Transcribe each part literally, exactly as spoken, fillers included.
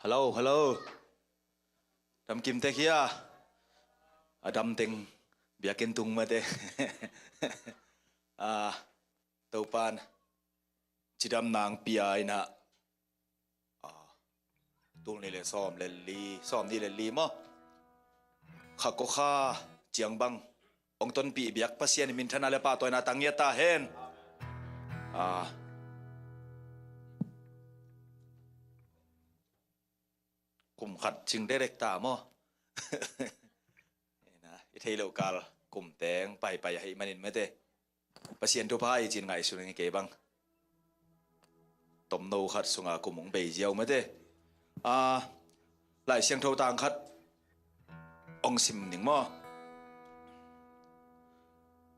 Hello, hello. Dam kim tek hia? A dam teng biakinn tung mate. A, Topan cidam nang pia ina. A, tul ni le sawm le li, sawm ni le li maw? Kha ko kha ciang bang ong tonpih biak Pasian in minthanna le pahtawina tang ngiat ta hen. A, kum khat cing direct ta maw? Ina, i thei lo kal kum teng paipai ahi manin mate. Pasian thupha i cin ngaihsun ing kei bang. Tomno khat sunga kum ong bei ziau mate. A, Lai Siangtho tang khat ong sim ning maw?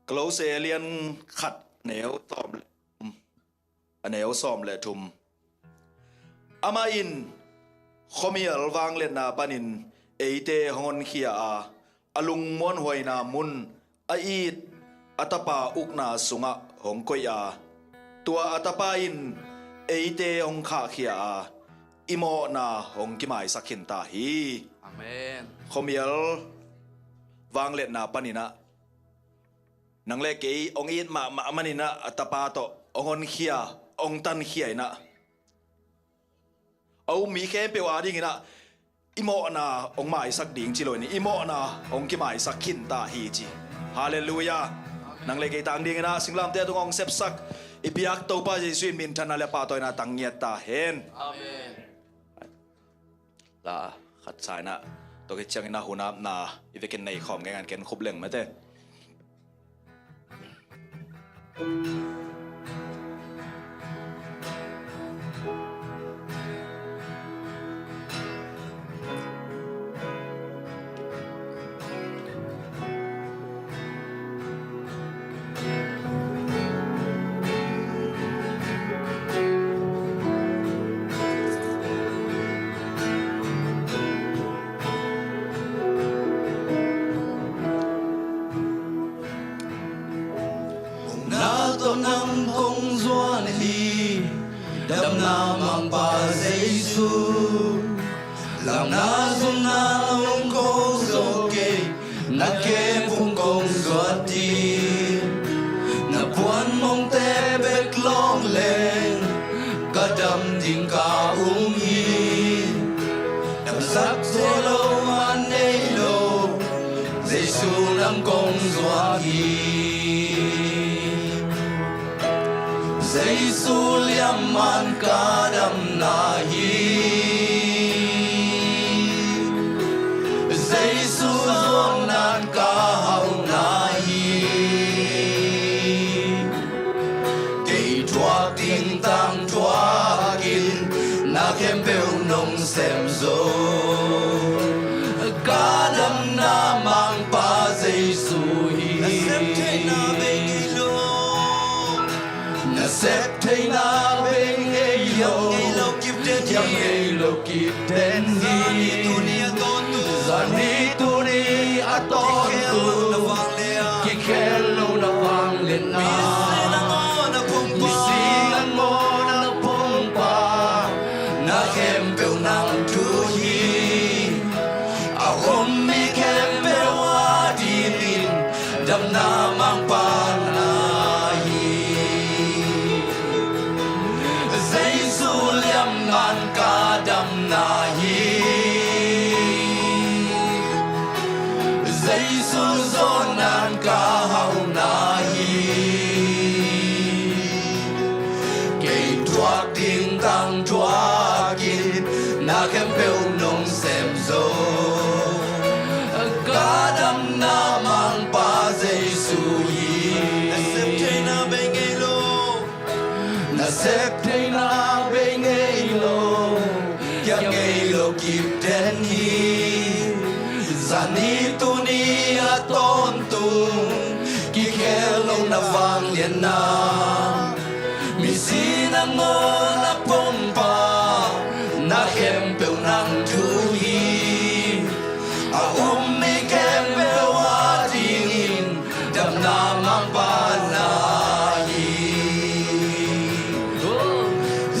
Kolose lian khat neu tawm le a neu sawm le thum. Amah in khuamial vangliatna panin eite hong honkhia a, a lungmuanhuaina mun a it a Tapa ukna sungah hong koih a, tua a Tapa in eite hong khahkhia a, i mawhna hong kimaisak khin ta hi. Amen. Khuamial vangliatna paninah nang le kei hong it mahmah maninah a Tapa tawh hong honkhia, hong tankhia inah a um mi khempeuh adinginah i mawhna hong maisak ding ci lo in i mawhna hong kimaisak khin ta hi ci. Halleluiah. Nang le kei tang dinginah singlamteh a tungah hong sepsak i biak Topa Jesuh in minthanna le pahtawina tang ngiat ta hen. Amen. La khat sa inah tua khit ciangin a hun apna i vekin nei khawm ngeingan ken khup leng mate. Hong na tawh nang kong zuan hi, damna mangpa Jesu. Lamna zumna hong ko zo kei, na kep hong kong zuat hi. Na puan mongte bek lawng leng ka dam ding ka um hi. Damsak zo lo man nei lo, Jesu nang kong zuak hi. Jesu liamman ka damna hi. Jesu zuaknan ka hauhna hi. Kei thuak ding tang thuakin na khempeuh nong sem zo. Ka damna mangpa Jesu hi. Na sep theihna bei ngei lo. Na sep theihna bei ngei lo. Kiam ngei lo kip den hi. Zani tuni a tawntung. Kikhel lo na vangliatna. Misi nangawn a phungpa, na khempeuh nang thu hi. A um mi khempeuh adingin damna mangpa na hi. Jesu liamman ka damna hi. Jesu zuaknan ka hauhna hi. Kei thuak ding tang thuakin na khempeuh nong sem zo. Ka damna mangpa Jesu hi. Na sep theihna bei ngei lo. Na sep theihna bei ngei lo. Kiam ngei lo kip den hi. Zani tuni a tawntung. Kikhel lo na vangliatna. Misi nangawn a phungpa, na khempeuh nang thu hi. A um mi khempeuh adingin damna mangpa na hi.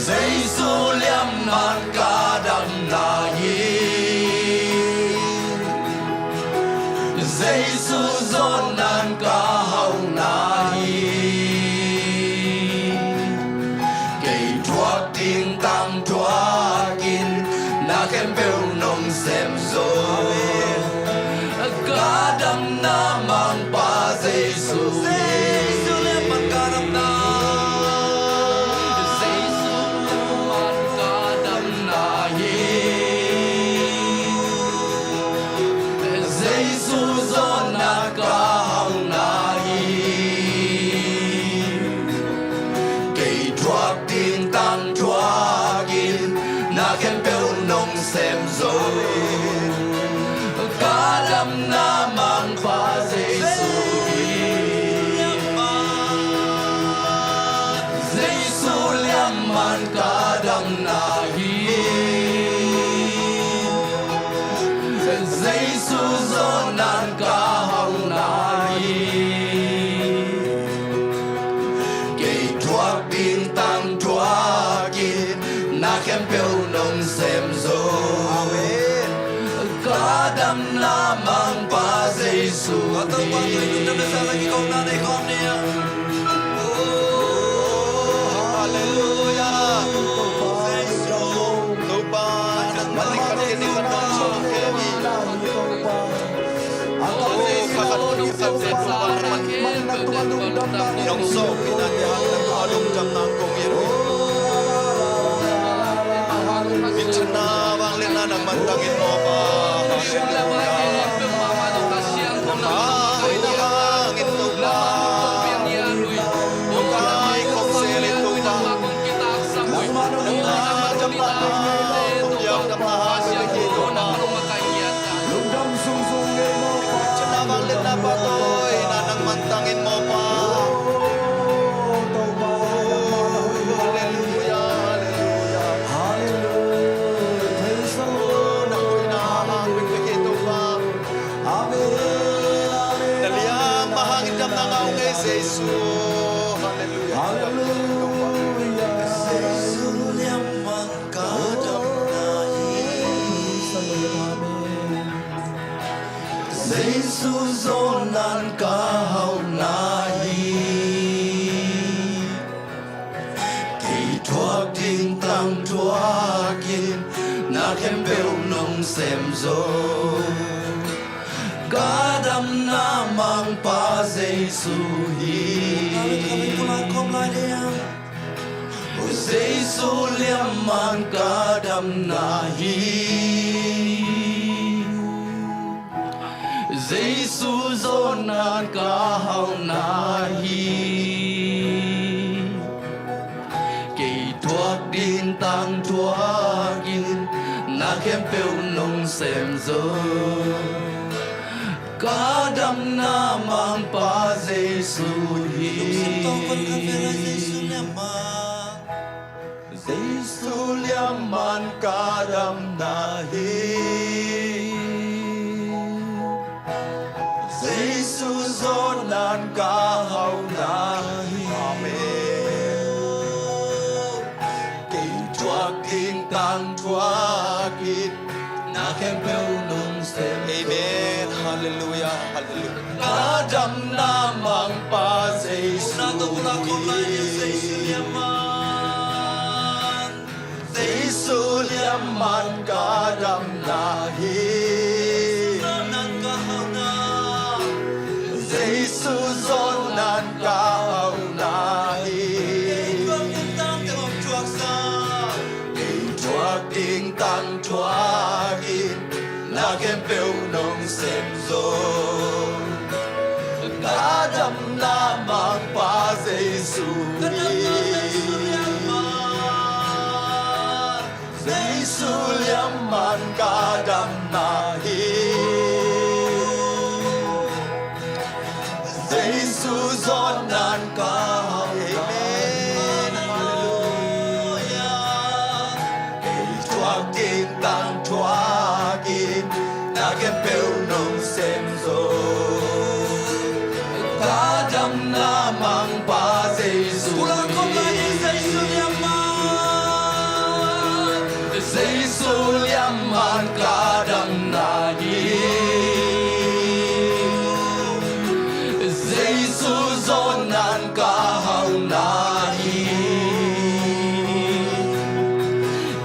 Jesu liamman ka dam na hi. Jesu zawhna in ka hauhna hi. Kei thuak ding tangthuak in na khempeuh nong sem zo. Ka damna mangpa Jesu hi. Jesu liamman ka damna. Jesu liamman ka damna hi. Jesu zawhna ka hauhna hi. Kei thuak ding tangthuak in na khempeuh nong sem zo. Ka damna mangpa Jesu hi. Jesu liamman ka damna hi. Jesu zawhna in ka hauhna hi. Kei thuak ding tangthuak in na khempeuh nong sem zo. Amen. Ka damna mangpa Jesu hi. Ka Topa, tua in lungdam le sangsanggih kohna nei khawm ni. Oh, halleluiah. Jesu. Topa, nangmah ding khat khit ding khat nong zawh khia hi. Oh, khat khit ding khat khit Topa, nangmah ding nong zawh khia hi. Nong zawh khia hi, nangmah lungdam nang kong hi. Minthanna, vangliatna nangman tangin mawh a. Halleluiah. Nangmah hoihna hangin Topa. Nangmah khawmsel in Topa. Nangmah damna, nangmah damna hangin Topa. Minthanna, vangliatna, pahtawihoihna nangman tangin mawh a. Halleluiah, halleluiah. Halleluiah. Praise the Lord. Na hoihna hang bekbek hi Topa. Amen, amen. Na liangmah hangin damna ngah ung ei Jesu. Halleluiah. Halleluiah. Jesu liamman ka damna hi. Praise the Lord. Amen. Jesu zawhna in ka hauhna hi. Kei thuak ding tangthuak in na khempeuh nong sem zo. Ka damna mangpa Jesu hi. Jesu liamman ka damna hi. Jesu zawhna in ka hauhna hi. Kei thuak ding tangthuak in na khempeuh nong sem zo. Ka damna mangpa Jesu hi. Jesu liamman ka damna hi. Jesu zawhna in ka hauhna hi. Amen. Kei thuak ding tangthuak in na khempeuh nong sem. Amen. Halleluiah. Halleluiah. Ka damna mangpa Jesu hi. Jesu liamman ka damna hi. Jesu zawhna in ka hauhna hi. Kei thuak ding tangthuak in na khempeuh nong sem zo. Ka damna mangpa Jesu hi. Jesu liamman ka damna hi. Jesu zawhna in ka hauhna hi. Kei thuak ding tangthuak in na khempeuh nong sem zo. Ka damna mangpa Jesu hi. Jesu Liamman ka damna hi. Jesu zawnan ka hauhna hi.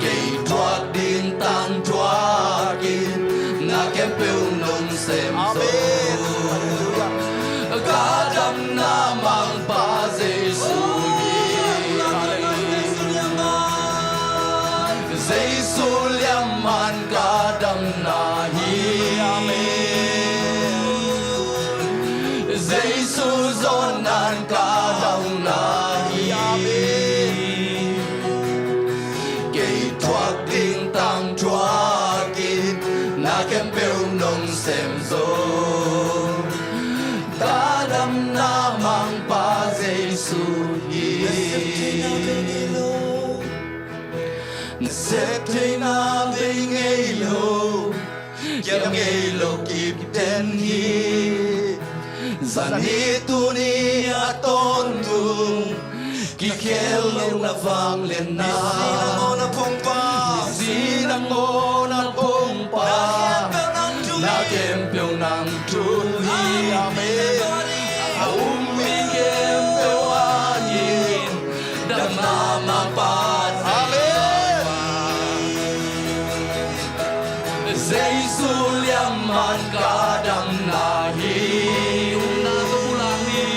Kei thuak ding tangthuakin na khempeuh nong sem zo. Amen. Halleluiah. Ka damna mangpa Jesu hi. Halleluiah. Jesu liamman ka damna hi. Amen. Jesu zawnan ka hauhna hi. Amen. Kei thuak ding tangthuakin na khempeuh nong sem zo. Ka damna mangpa Jesu hi. Nasep theihna bei ngei lo, kiam ngei lo kip den hi. Zani tuni a tawntung kikhel lohna vangliatna. Nisin a ngawn a phungpa, nisin a ngawn a phungpa, na khempeuh nang thu hi. Amen. A um mi khempeuh adingin damna mangpa. Amen. Jesu liamman ka damna hi. Umna ka pulang hi.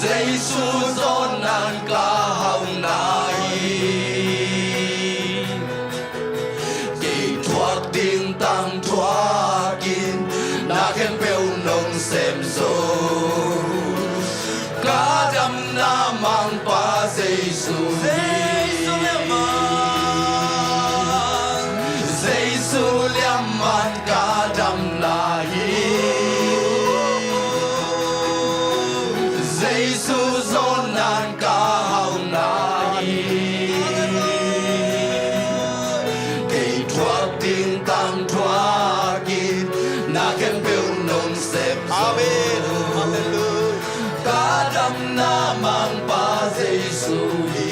Jesu zawnnan ka hauhna hi. Kei thuak ding tang thuakin na khempeuh nong sem zo. Ka damna mangpa Jesu hi. Jesu liamman. Jesu liamman ka damna hi. Jesu zawnnan ka hauhna hi. Kei thuak ding tang thuakin na khempeuh nong sem zo. Amen. Halleluiah. Ka damna mangpa Jesu hi.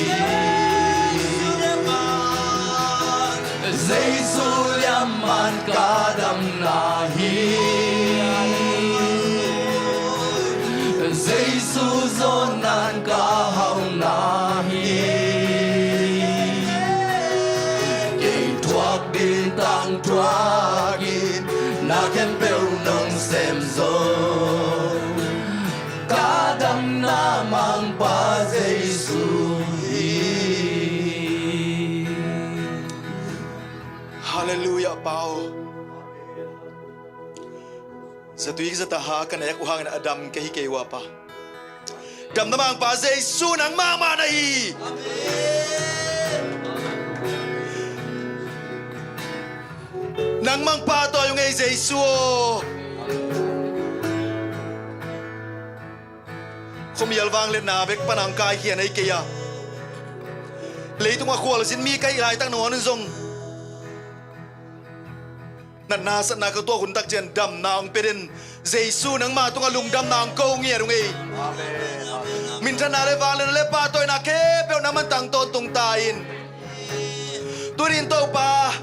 Jesu liamman ka damna hi. Jesu zawnnan ka hauhna hi. Kei thuak ding tang thuakin na khempeuh nong sem zo. Ka damna mangpa Jesu hi. Halleluiah, Pa aw. Zatui zata ha ka nek uh hangin a dam ka hi kei uh a, Pa. Damna mangpa Jesu nangmah mah na hi. Nangmah pahtawi ung ei Jesu aw. Khuamial vangliatna bek pan hong kaikhia na hi kei a, leitung a khualzin mi ka hih laitak nangawn zong natna satna ka tuak hun tak ciang damna hong pia den. Jesu nangmah tungah lungdamna hong ko ngiat ung ei. Amen, amen. Minthanna le vangliatna le pahtawina khempeuh nangmah tang tawntung ta in. Tuni in Topa,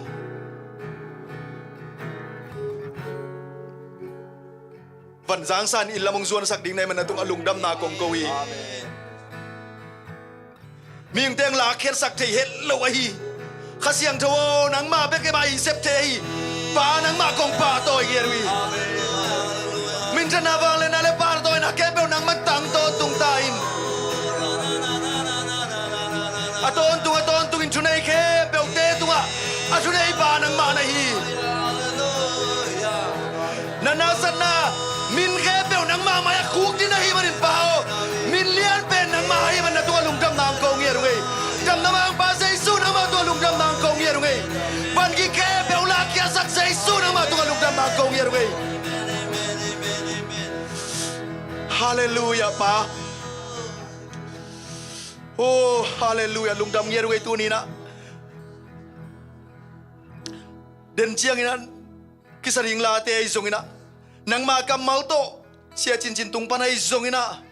van zangsa in inn lam hong zuansak ding na hih manin na tungah lungdamna kong ko hi. Amen. Mihingte hong lakkhiatsak thei het lo ahi Kha Siangtho aw, nangmah bek i mah i sep thei ahi Pa, nangmah kong pahtawi ngiat uh hi. Minthanna, vangliatna le pahtawina khempeuh nangmah tang tawntung ta in. A tawntung a tawntung in thunei khempeuhte tungah a thunei Pa nangmah na hi. Na nasatna min khempeuh nangmah mai-ah khuk ding na hih manin Pa aw, min lian pen nangmah ahih manin na tungah lungdamna hong ko ngiat ung ei. Damna mangpa Jesu nangmah tungah lungdamna hong ko ngiat ung ei. Van gik khempeuh lakkhiatsak Jesu nangmah tungah lungdamna hong ko ngiat ung ei. Halleluiah Pa. Oh, halleluiah. Lungdam ngiat ung ei tuni in ah. Den ciangin ah kisa ding late ahi zongin ah, nangma kammal tawh Sia Cin Cin tung pan ahi zongin ah,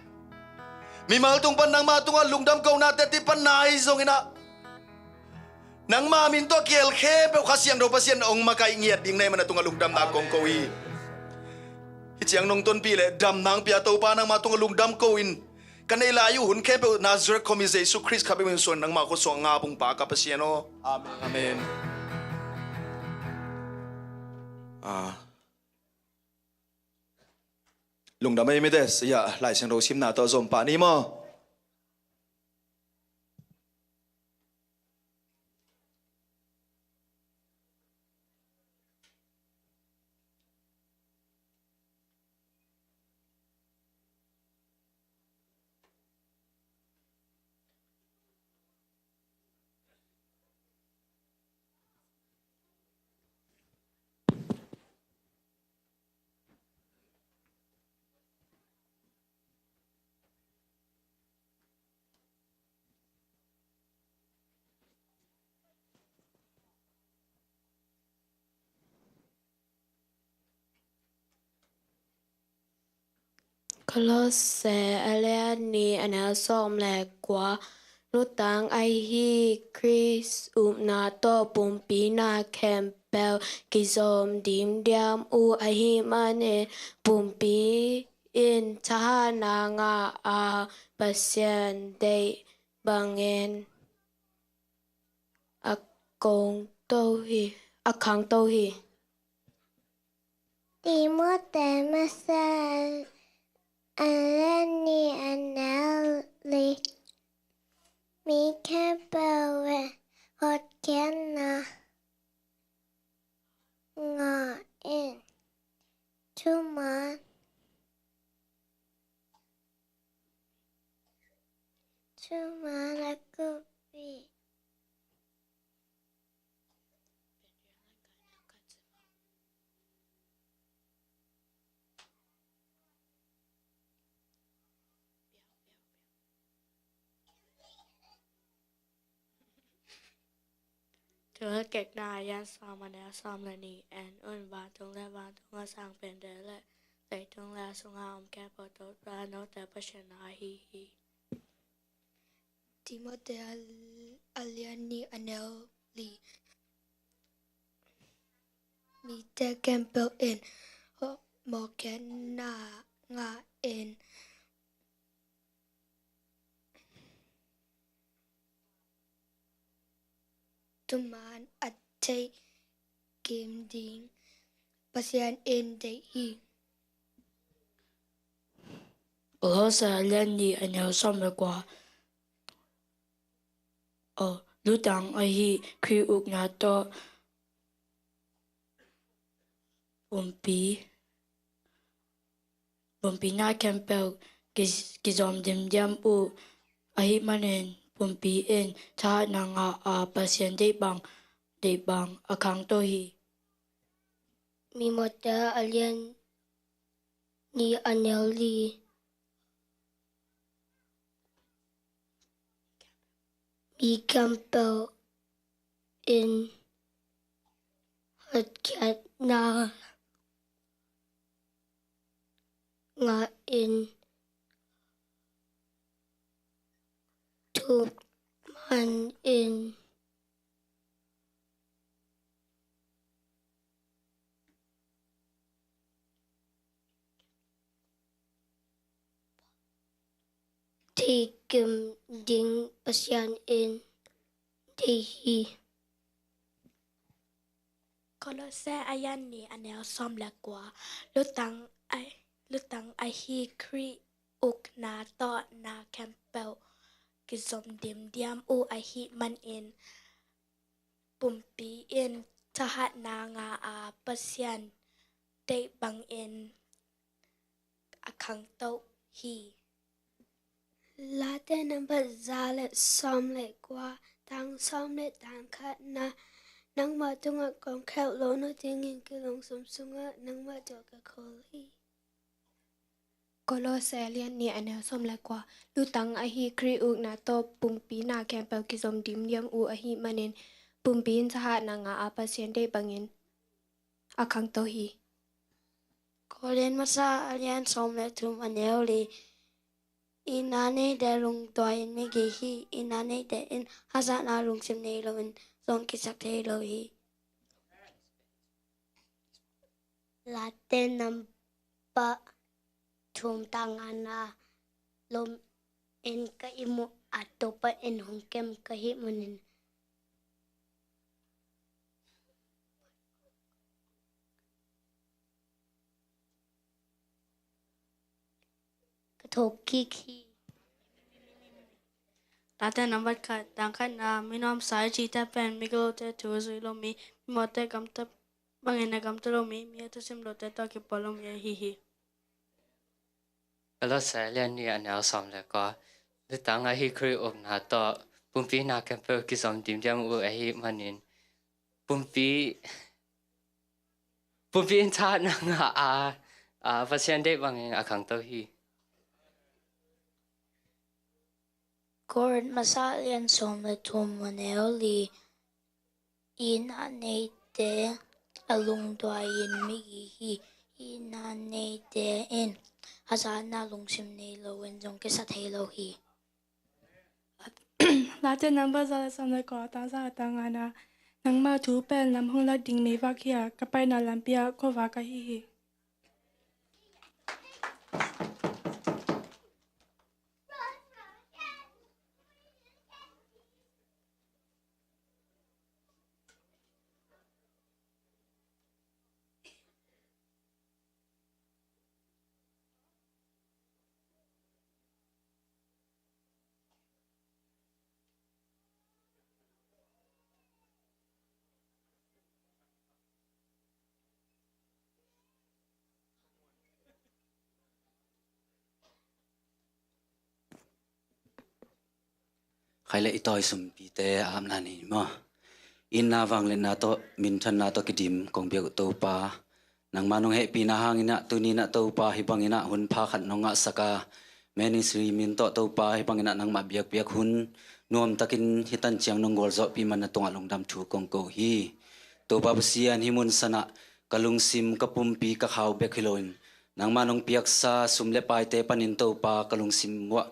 mimal tung pan nangma tungah lungdam kohna teti panna ahi zongin ah, Nangma min tawh kihel khempeuh Kha Siangtho Pasian hong makaih ngiat ding na hih manin a tungah lungdamna kong ko hi. Hih ciang nong tonpih leh damna hong pia Topa, nangma tungah lungdam ko in, ka neih lai uh hun khempeuh Nazareth khuami Jesu Khrist kha bek min suang, nangma khut suang ngap ung Pa ka Pasian aw. Amen. Amen. Ah. Lungdam ei mite, sia, Lai Siangtho simna tawh zom pah ni maw. Kolose a lian nih a neu sawm le kua. Lutang ahi Khrih ukna tawh pumpi na khempeuh kizom dimdiam uh ahih manin pumpi in thahatna ngah a, Pasian deih bangin a khangto hi, a khangto hi. Timote masa a lian nih a neu li. Mi khempeuh in hotkhiatna ngah in, thuman, thuman a kup hi. Thu Hakekna a lian sawm a neu sawm le nih en un. Vantung le vantung a sang pen, lei le leitung le a sungah a om khempeuh Topa note Pasian na ahi hi. Timote a lian nih a neu li. Mite khempeuh in mawhkhiatna ngah in, thuman a theih kim ding Pasian in deih hi. Kolose a lian nih a neu sawm le kua. Aw, lutang ahi Khrih ukna tawh pumpi, pumpi na khempeuh ki, kizom dimdiam uh ahih manin pumpi in thahatna ngah a, Pasian deih bang, deih bang a khangto hi. Timote a lian nih a neu li. Mi khempeuh in hotkhiatna ngah in, thuman in theih kim ding Pasian in deih hi. Kolose a lian nih a neu sawm le kua. Lutang a, lutang ahi Khrih ukna tawh na khempeuh kizom dimdiam uh ahih manin pumpi in thahatna ngah a, Pasian deih bangin a khangto hi. Late nambat za le sawm le kua, tang sawm le tang khatna. Nangmah tungah kong khelh lo nadingin ka lungsim sungah nangmah tawh ka khol hi. Kolose a lian nih a neu sawm le kua. Lutang ahi Khrih ukna tawh pumpi na khempeuh kizom dimdiam uh ahih manin pumpi in thahatna ngah a, Pasian deih bangin a khangto hi. Korin masa a lian sawm le thum a neu li. I na neite lungtuai in mi gih hi. I na neite in hasatna lungsim nei loin zong kisak thei lo hi. Late nambat thum, tang ngana, lom in ka ihmu a, Topa in hong kem ka hih manin ka thawhkik hi. Late nambat khat, tang khatna, mi nuamsa i cihte pen migilote thu zui lo mi, mimawhte gamta bangin a gamta lo mi, mi a thusim lote tawh kipawl lo mi ahi hi. Kolose lian nih, a neu sawm le kua. Lutang ahi Khrih upna tawh pumpi na khempeuh kizom dimdiam uh ahih manin pumpi, pumpi in thahatna ngah a, a, Pasian deih bangin a khangto hi. Korin masa lian sawm le thum, a neu li. Itna neite a lungduai in migi hi. Itna neite in hazatna lungsim nei loin zong kisa thei lo hi. Late nambat za le sawm le kua, tang za, tang ngana, nangma thu pen lam hong lat ding meivak hi a, ka paina lampi ah khuavak ahi hi. Khai le i tawi sumpite a apna nei maw? Itna vangliatna tawh, minthanna tawh kidim kong biak uh Topa, nangma nong hehpihna hangin ah tuni in ah Topa, hih bangin ah hun pha khat nong ngahsak a, ministry min tawh Topa, hih bangin ah nangmah biakpiak hun nuamtakin hih tan ciang nong gualzawhpih man na tungah lungdam thu kong ko hi. Topa Pasian, hih mun san ah ka lungsim, ka pumpi, ka khau bek hi loin nangma nong piaksa sum le paite panin Topa, ka lungsim uah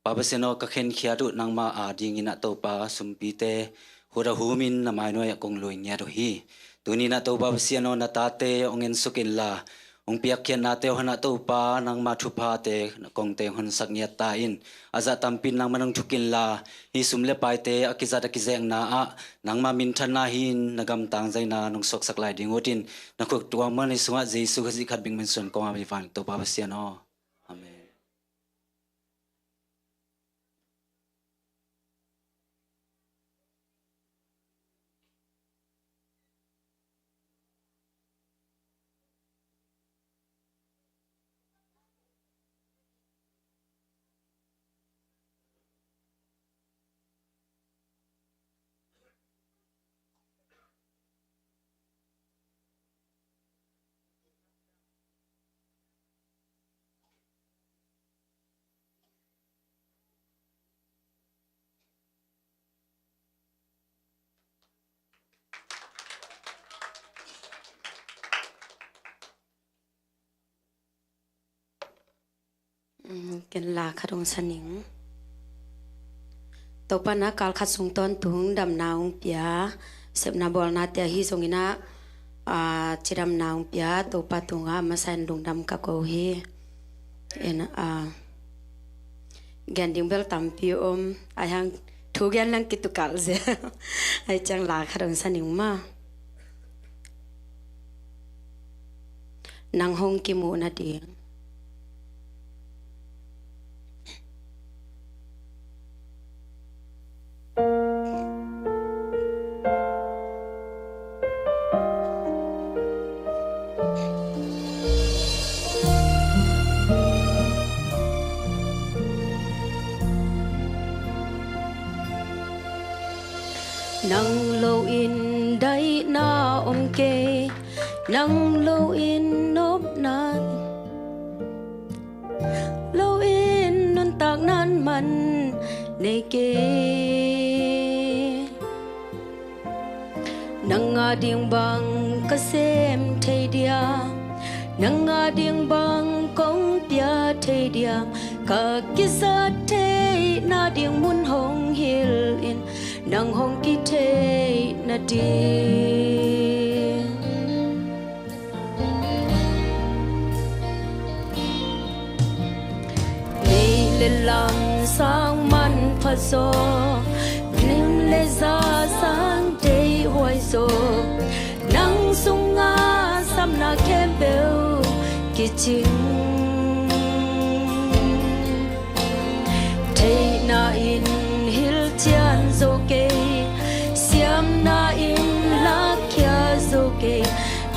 Pa Pasian aw, ka khenkhiat uh nangma adingin ah Topa, sumpite hut a humin na mainuai ah kong lui ngiat uh hi. Tuni in ah Topa Pasian aw, na tate hong ensuk inla, hong piakkhiatnate uh hon ah Topa, nangma thuphate kongte hong honsak ngiat ta in. A zah tampi in nangma nong thuk inla, hih sum le paite a kizat a kizekna ah nangma minthanna hi-in na gamtang zaina nong suaksak lai ding utin, na khut tuam man i sungah Jesu Khazih khat bek min suang kong a mi van Topa Pasian aw. Amen. Mm, ken la khat hong sa ning. Topa in ah kal khat sung tawntung damna hong pia, sepna bawlnate ahi zongin ah, aa, cidamna hong pia, Topa tungah a masa in lungdam ka ko hi. En, aa, gen ding bel tampi om, ahi hang thu gen leng kitukal zel. Ahi ciang la khat hong sa ning maw. Nang hong kimuh nading. Nang lo-in daihna om kei, nang lo-in nopna, lo-in nuntakna man nei kei. Nang ading bang ka sem thei diam, nang ading bang kong pia thei diam, ka kizat theihna ding mun hong hilh in. nang hong kitheih nading. Neih le lam sang manpha zaw, lim le za sang deihhuai zaw, nang sungah sapna khempeuh kicing. Theihna in hilhcian zo kei, siamna in lakkhia zo kei.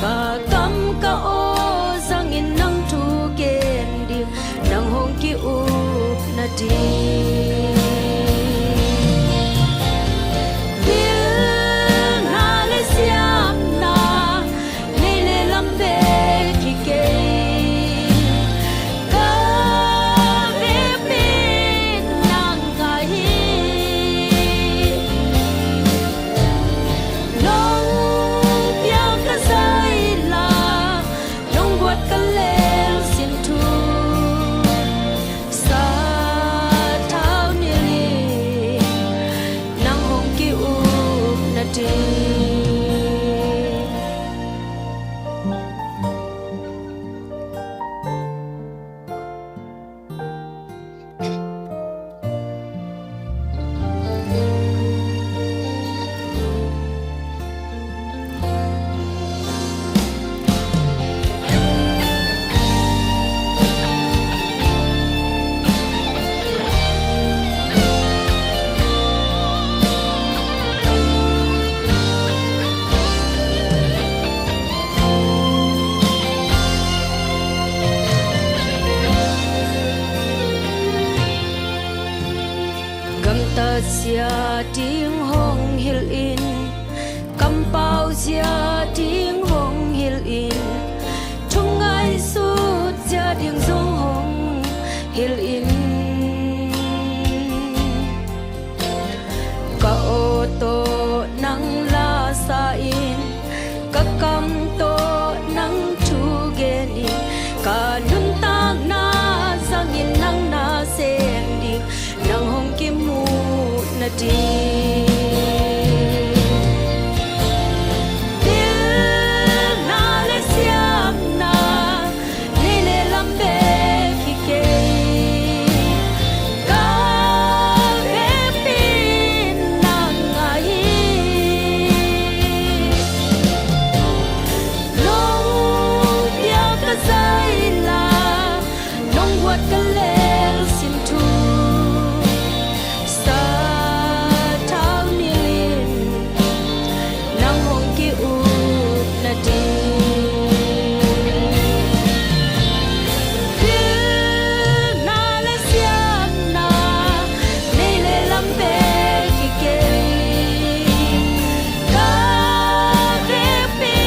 Ka kam ka aw zangin nang thu gen ding, nang hong ki-up nading. Pilna le siamna, neih le lam bek hi kei. Ka vekpi in nang ahi. Nong piak ka zai la, nong guat ka lel sin thu, sathau nilh in nang hong ki-up nading. Gamtat zia ding hong hilh in, kampau zia ding hong hilh in, thu ngaihsut zia ding zong hong hilh in. Ka aw tawh nang la sa in, ka kam tawh nang thu gen in, ka nuntakna zangin nang na sem ding, nang hong kimuh nading. Pilna le siamna, neih le lam bek hi kei. Ka vekpi in nang ahi. Nong piak ka zai la, nong guat ka lel sin thu, sathau nilh in nang hong ki-up nading. Pilna le siamna, neih le lam bek hi kei. Ka vekpi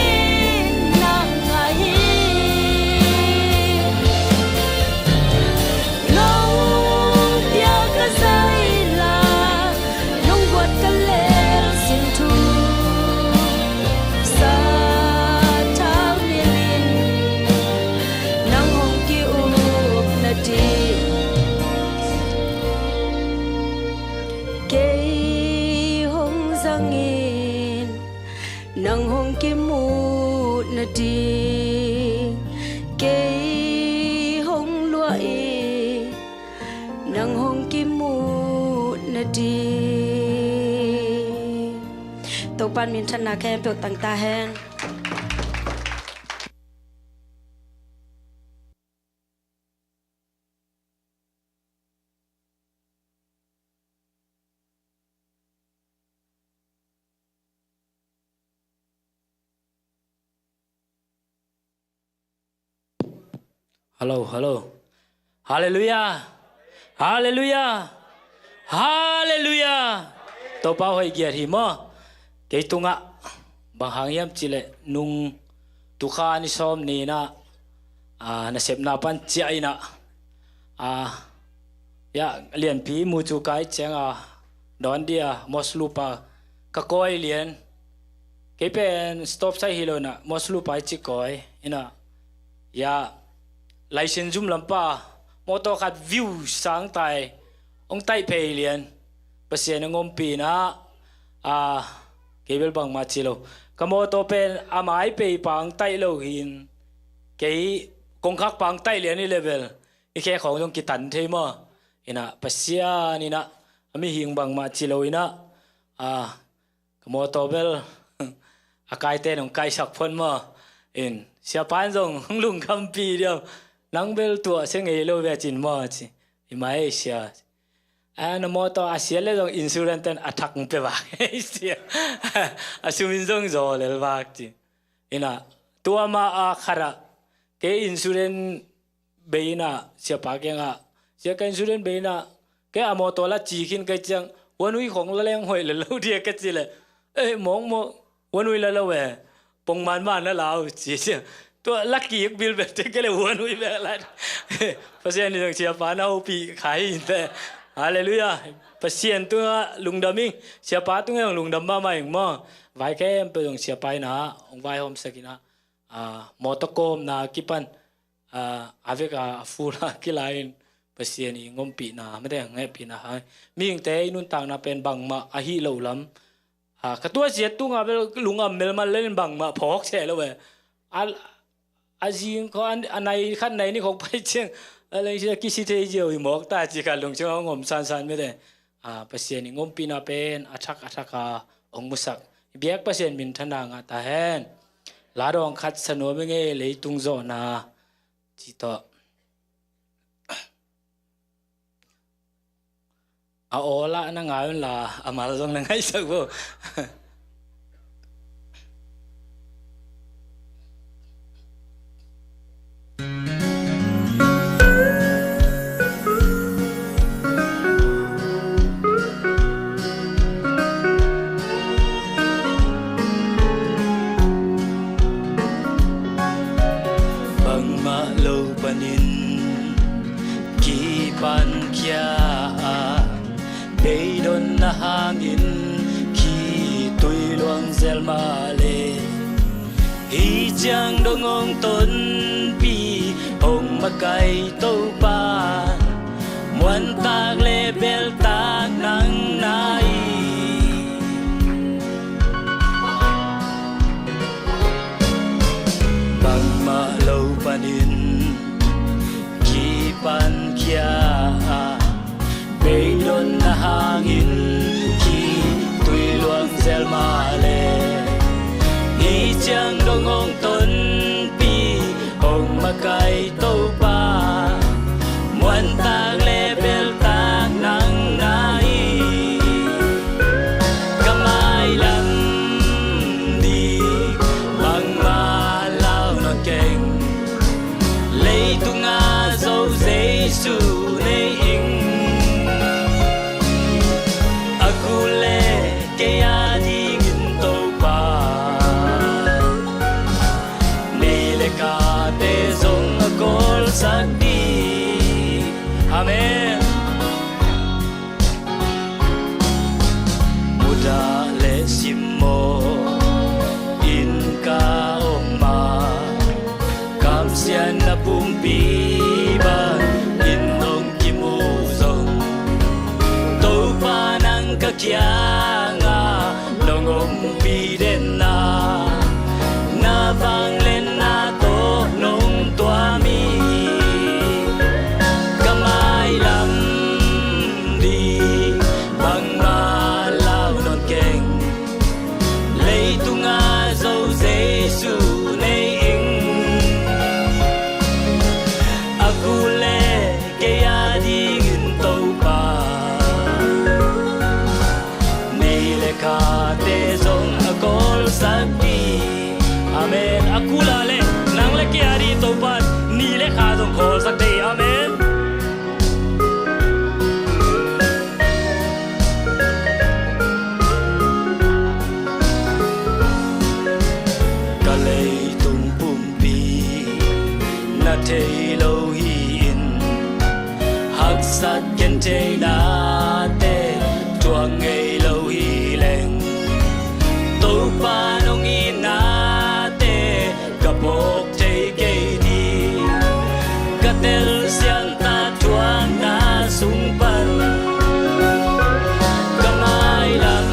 in nang ahi. Nong piak ka zai la, nong guat ka lel sin thu, sathau nilh in nang hong ki-up nading. Kei hong zangin nang hong kimuh nading, kei hong luah in nang hong kimuh nading. Topa'n minthanna khempeuh tang ta hen. Hallo, hallo. Halleluiah. Halleluiah. Halleluiah. Topa hoih giat hi maw. Kei tungah bang hang hiam cih leh nung tukha ni sawm ni-in ah, ah, nasepna pan ciah in ah, ah, ya, lianpi mu cu kai ciang a dawn dia moslupa ka kawi lian. Kei pen stop sai hi lo in ah moslupa i ci kawi in ah, ya, laisin zum lampa motor khat viu sang tai, hong taih phei lian. Pasian a ngompi in ah A, kei bel bangmah ci lo. Ka mawtaw pen a mai pei pang taih lo hi in, kei kongkhak pang taih lian hi level i khe khawng zong kitan thei maw? Inah Pasian inah a mihing bangmah ci lo inah, a, ka mawtaw bel a kaite nong kaisak phon maw? In siapa in zong hong lungkhampih diam, nang bel tuah sia ngei lo ve cin maw ci. I mai sia. A, na mawtaw a sia le zong insurance ten a thak pe vak sia. A sum in zong zaw lel vak ci. Inah tua ma a khat ah kei insurance bei inah siapa kiangah, sia ka insurance bei inah kei a mawtaw la ci khin kei ciang, wanui khong la leng hoih le lo dia ka ci le, eh, mawkmawk wanui la lo e, pongman man na lau ci sia. Tua la kik bil bel te kei le wanui bel la. Pasian in zong siapa na hopih khai in te. Halleluiah. Pasian tungah lungdam ing, siapa tungah zong lungdam mahmah ing maw? Vai khempeuh zong siapa inah hong vaihawmsak inah, a, mawtaw kawmna kipan, a, a vek a, a ful a kilai in Pasian i ngompihna mate hong hehpihna hang. Mihingte i nuntakna pen bangmah ahi lo lam. A, ka tua siat tungah bel lungam melmal le in bangmah phawk seh lo e. A, a zing khawng a, a nai khat nai ni khawng pai ciang a leng sia kisi thei ziau hi mawk ta ci ka lungsim hong om sansan mate. A, Pasian i ngompihna pen a thak a thak a hong musak. Biak Pasian minthanna ngah ta hen. La dawng khat sa nuam i ngei, leitung zawhna ci tawh. A aw lah na ngai un la, a mal zong na ngaihsak vo. Bangmah lo panin kipan khia a, beidonna hangin khitui luang zel mah le. Hih ciang dong hong tonpih hong makaih Topa, muantak le beltak nang na hi. Bangmah lo panin kipan khia a, beidonna hangin khitui luang zel mah le. Hih ciang dong hong tonpih hong makaih Topa, muantak le beltak nang na hi. Ka mailam ding bangmah lau nawn keng. Leitung a zo Jesu nei ing. A kul le kei a dingin Topa, ni le khate zong a kawlsak ding. Amen. Mudah le simmawh in ka om a, kamsiatna pumpi bangin hong kimu zong, Topa nang ka kiangah nong ompih den a, na vangliatna tawh nong tuam hi. Ka mailam ding bangmah lau nawn keng. Leitung a zo Jesu nei ing. A kul le kei a dingin Topa, ni le khate zong a kawlsak ding. Amen. A kul a le nang le kei a ding Topa, ni le kha zong kawlsak ding. Amen. Ka leitung pumpi na thei lo hi in, haksat gentheinate thuak ngei lo hi leng, Topa nong itnate ka phawk thei kei ding. Ka telsiam ta thuakna sung pan, ka mailam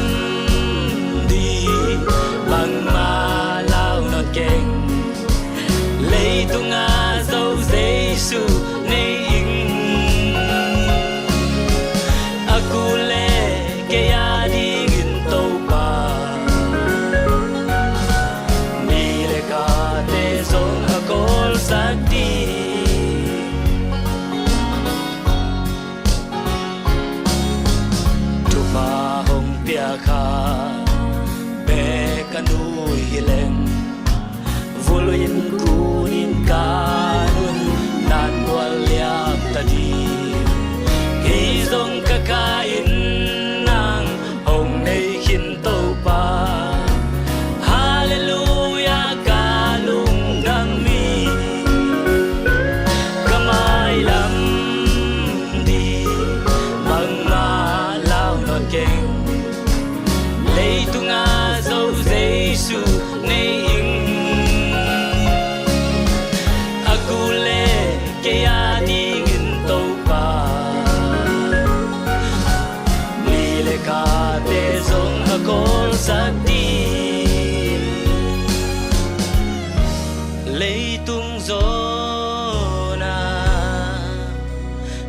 Zona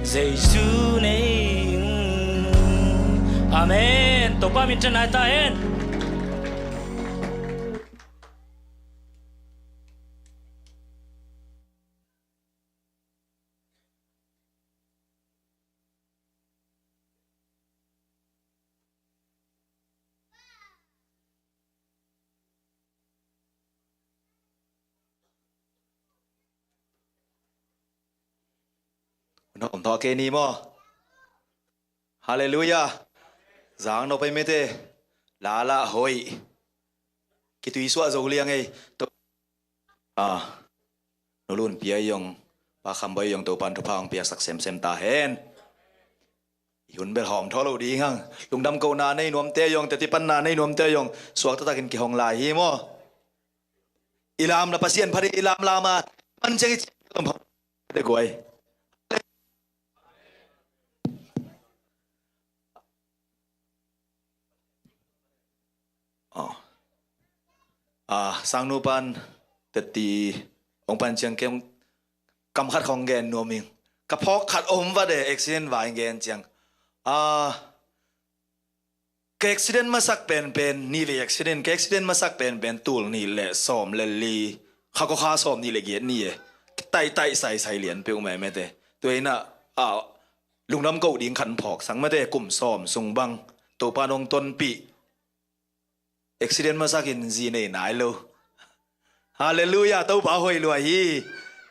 Jesu nei. Amen. Topa min thang nai ta hen. Hun hawm thawh kei ni maw? Halleluiah. Zang nop ei mete. Lala hoih. Kituisuah zo liang ei. To- Ah, Nu Lun Pia i ong, Pa Kham Bawi i ong, Topan thupha ong piaksak semsem ta hen. I hun bel hawm thaw lo ding hang. Lungdam kohna nei nuamte i ong, teti panna nei nuamte i ong, suak taktakin kihong lai hi maw? I lam la Pasian phat hi, i lam lam a man ciang i ciang te guai. Oh. Ah, sangnu pan teti ong pan ciang kem kam khat khong gen nuam ing. Ka phawk khat om va de, accident vai gen ciang. Ah, ka accident masak penpen, ni vei accident, ka accident masak penpen tul nih le sawm le li, kha ko kha sawm nih le giat ni e. Taih taih sai sai lian peuh meh mete. Tua inah, ah, lungdam koh ding khan phawk sang mete, kum sawm sung bang Topa nong tonpih. Accident masakin zi nei nai lo. Halleluiah, Topa hoih lua hi.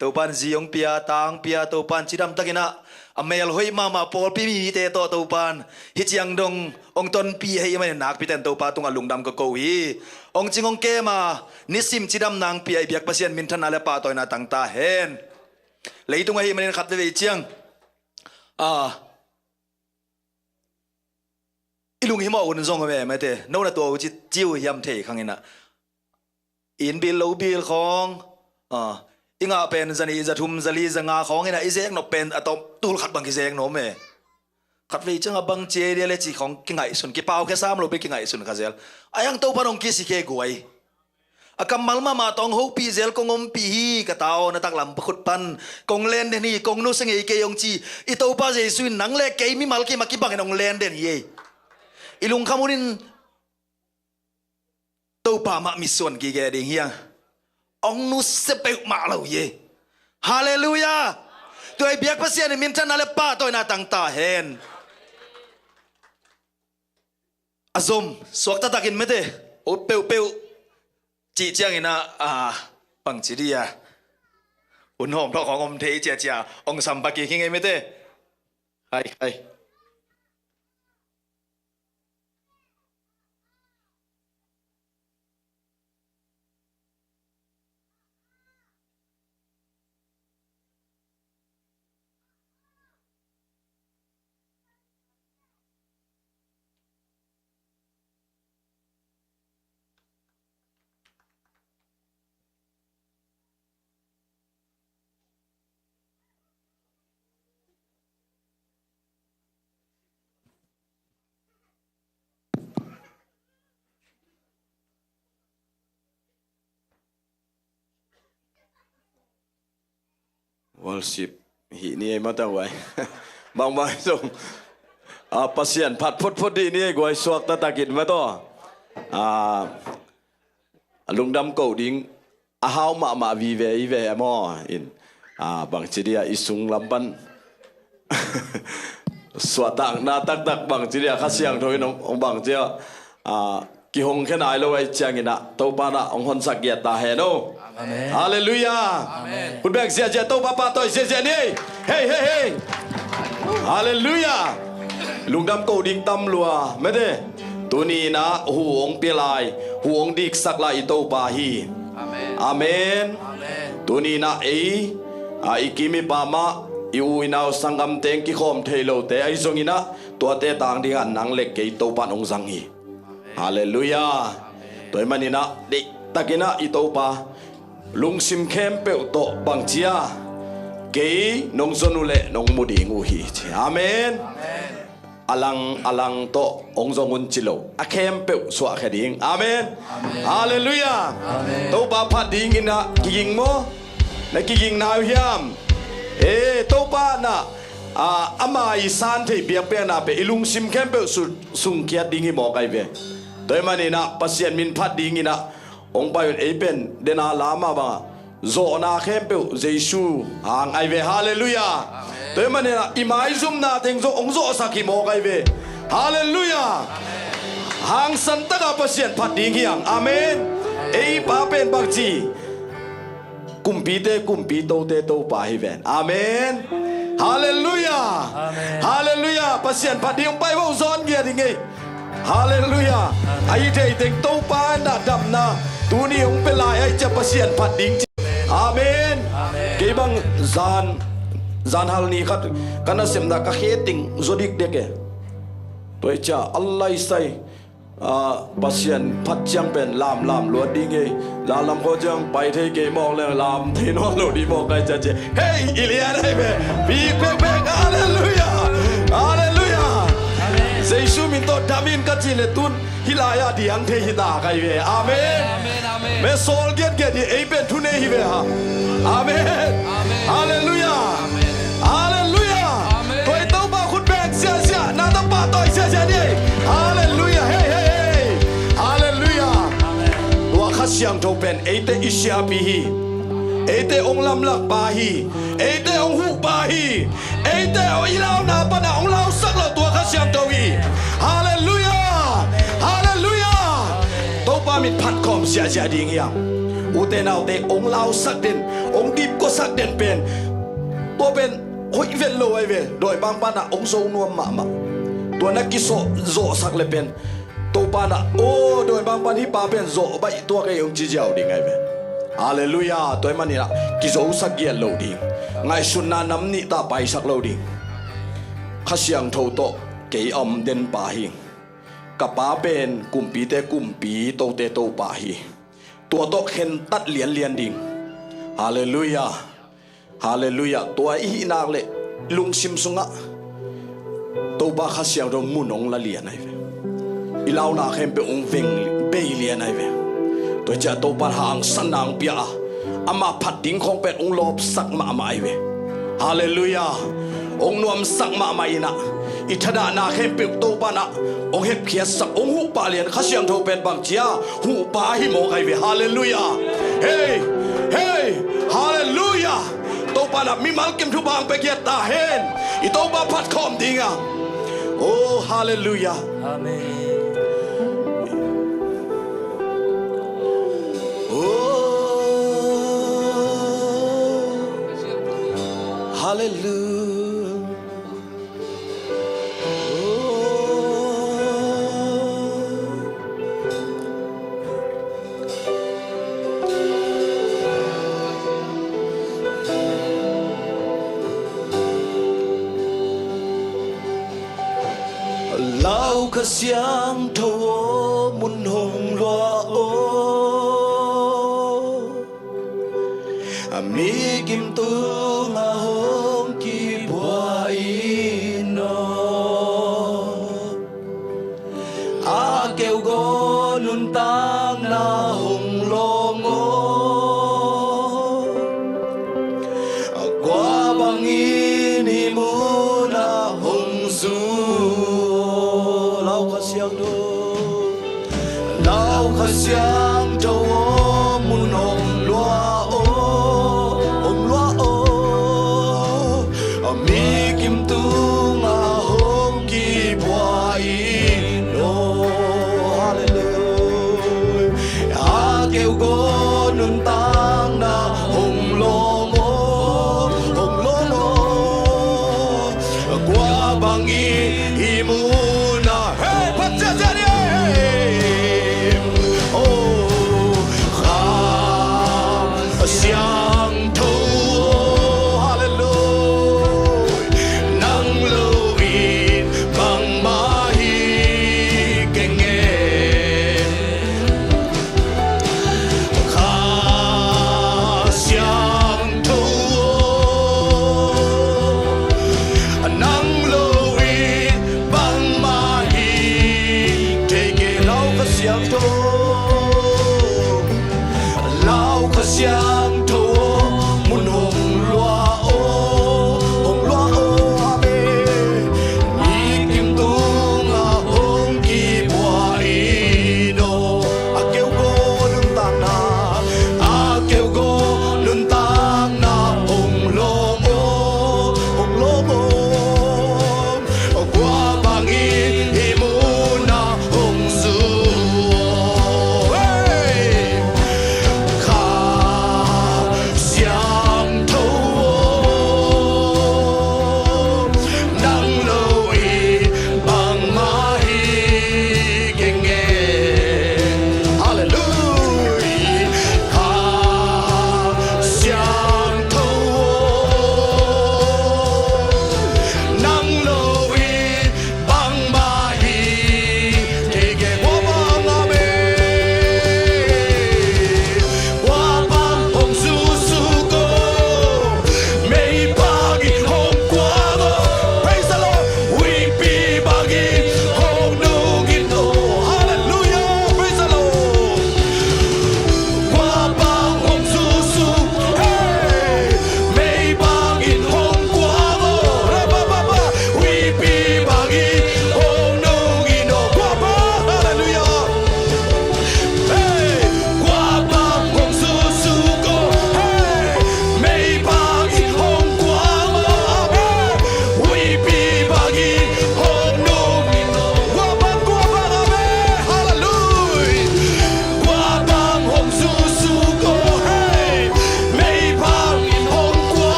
Topan zi ong pia, ta ong pia, Topan cidam takinah a mel hoih mahmah pawlpi mite tawh Topan hih ciang dong ong tonpih ahih manin nakpiten Topa tungah lungdam ka ko hi. Ong cing ong kem a nisim cidamna ong pia i biak Pasian minthanna le pahtawina tang ta hen. Leitung ahih manin khat veve ciang, ah, i lunghimawh un zong a meh mete, no na tua uh ci, ci uh hiam thei khang inah. Inn bil lo bil khawng, ah, i ngah pen za nih, za thum, za li, za nga khawng inah i zek nop pen a tawm tul khat bang kizek nop e. Khat vei ciang a bang cia dia le ci khawng kingaihsun, kipau khia sam lo pi kingaihsun kha zel. A yang Topa nong kisi khe guai. A kammal mahmah tawh ong hopih zel kong ompih hi, ka ta aw, na taklam pakhut pan kong len den hi, kong nusia ngei kei ong ci. I Topa Jesu in nang le kei mimal kei mah kibangin ong len den hi ei. I lungkham hunin Topa mah mitsuan kige ding hi a, ong nusia peuhmah lo hi ei. Halleluiah. Tua i biak Pasian in minthanna le pahtawina tang ta hen. A zom, suak taktakin mete, ut peuhpeuh cih ciangin ah, ah, bangci dia, hun hawm thawh khawng om thei ciacia, ong sam pakik hi ngei mete. Hai, hai. Worship hih ni ei mataw ai. Bangbang zong, ah, Pasian phat photphot dih ni ei guai, suak taktakin mataw. Ah, lungdam ko ding a hau mahmah vive i ve maw in, ah, bangci dia i sung lam pan suahtakna taktak bangci dia Kha Siangtho in hong, hong bangci a, ah, kihong khe nai lo ahih ciangin ah Topa in ah hong honsak giat ta hen o. Amen. Halleluiah. Amen. Hun bek ziahziah Topa pahtawi ziahziah ni. Hei, hei, hei. Halleluiah. Lungdam ko ding tam lua mete. Tuni in ah hu hong pia lai, hu hong diksak lai i Topa hi. Amen. Amen. Amen. Tuni in ah ei, a, i kim i pam ah i u i nau sanggam teng kikhawm thei lote ahi zongin ah tuate tang dingah nang le kei Topa in hong zang hi. Halleluiah. Tua ahih manin ah deihtakin ah i Topa lungsim khempeuh tawh bangci a, kei nong zon uh leh nong mu ding uh hi ci. Amen. A lang a lang tawh hong zong un ci lo, a khempeuh suahkhia ding. Amen. Amen. Halleluiah. Amen. Topa phat dingin ah kiging maw? Na kigingna uh hiam? E, Topa na, a, ama i san thei biakpiakna pen i lungsim khempeuh su-, sungkiat ding hi mawk ai ve. Tua ahih manin ah Pasian min phat dingin ah hong pai un, ei pen dena lam ah bang ah zawhna khempeuh Jesu hang ai ve. Halleluiah. Tua ahih manin ah i maizumna teng zawh hong zawhsak hi mawk ai ve. Halleluiah. Hangsan takin Pasian phat ding hi hang. Amen. Ei pa pen bangci, kumpite kumpi, tote Topa hi ven. Amen. Halleluiah. Halleluiah. Pasian phat ding hong pai vo, zawn ngiat ding ei. Halleluiah. A hi thei teng Topa na damna tuni hong pia lai ai cia Pasian phat ding ci. Amen. Kei bang zan, zan hal ni khat ka nasepna ka khe teng zaw dikdek e. Tua hi cia a lai sai, a, Pasian phat ciang pen lamlam luat ding e. Lamlam khawng ciang pai thei kei mawk leng lam thei nawn lo ding mawk ai cia ci. Hei, i lian ai ve. Bik pekpek. Halleluiah. Halleluiah. Jesu min tawh dam in ka ci le tun hih lai-ah diang thei hi ta kai ve. Amen. Me sawl giatgiat hi, ei pen thunei hi ve ha. Amen. Halleluiah. Halleluiah. Tua i Topa khut beng siasia, na tapa tawi siasia ni ei. Halleluiah. Hei, hei, hei. Halleluiah. Tua Kha Siangtho pen eite i siapi hi. Eite hong lamlak pa hi. Eite hong huh pa hi. Eite aw i launa pana hong lausak lo tua Kha Siangtho hi. Halleluiah. Halleluiah. Topa min phat khawm siasia ding hi hang. Ute naute, hong lausak den, hong dipkuasak den pen, tua pen hoih vet lo ai ve. Dawimangpa na hong zo nuam mahmah. Tua na kisawh zawhsak le pen Topa na, o, dawimangpan hih pa pen zawh baih tuak ei hong ci ziau ding ai ve. Halleluiah. Tua ahih manin ah kizosak giat lo ding. Ngaihsutna nam nih ta paisak lo ding. Kha Siangtho tawh kei a om den pa hi. Ka pa pen kumpite kumpi, tote Topa hi. Tua tawh khentat lianlian ding. Halleluiah. Halleluiah. Tua i hih nak le lungsim sungah Topa Kha Siangtho mun hong la lian ai ve. I launa khempeuh hong veng bei lian ai ve. Tua ciah Topa hangsanna hong pia a, ama phat ding khawng pen hong lawpsak mahmah ai ve. Halleluiah. Hong nuamsak mahmah in ah i thadahna khempeuh Topa na hong hepkhiatsak, hong huh pah lian. Kha Siangtho pen bang cia huh pa hi mawk ai ve. Halleluiah. Hei, hei. Halleluiah. Topa na mimal kim thupha hong pia giat ta hen. I Topa phat khawm ding a. Oh, halleluiah. Amen. Oh, halleluiah. Lau Kha Siangtho aw, mun hong luah aw. A mikim tungah hong kibuak in aw. A keugaw nuntakna hong lawng aw. A kua bangin hih munah hong zu aw. Lau Kha Siangtho. Lau Kha Siangtho aw, mun hong luah aw, hong luah aw. A mikim tungah hong kibuak in aw. Halleluiah. A keugaw nuntakna hong lawng aw, hong lawng aw. Kua bangin hih munah, hei, phat ciahciah ni, hei. Oh, Kha Siangtho, halleluiah. Nang lo in bangmah hi keng e. Kha Siangtho aw, nang lo in bangmah hi thei kei. Lau Kha Siangtho, Lau Kha Siangtho aw, mun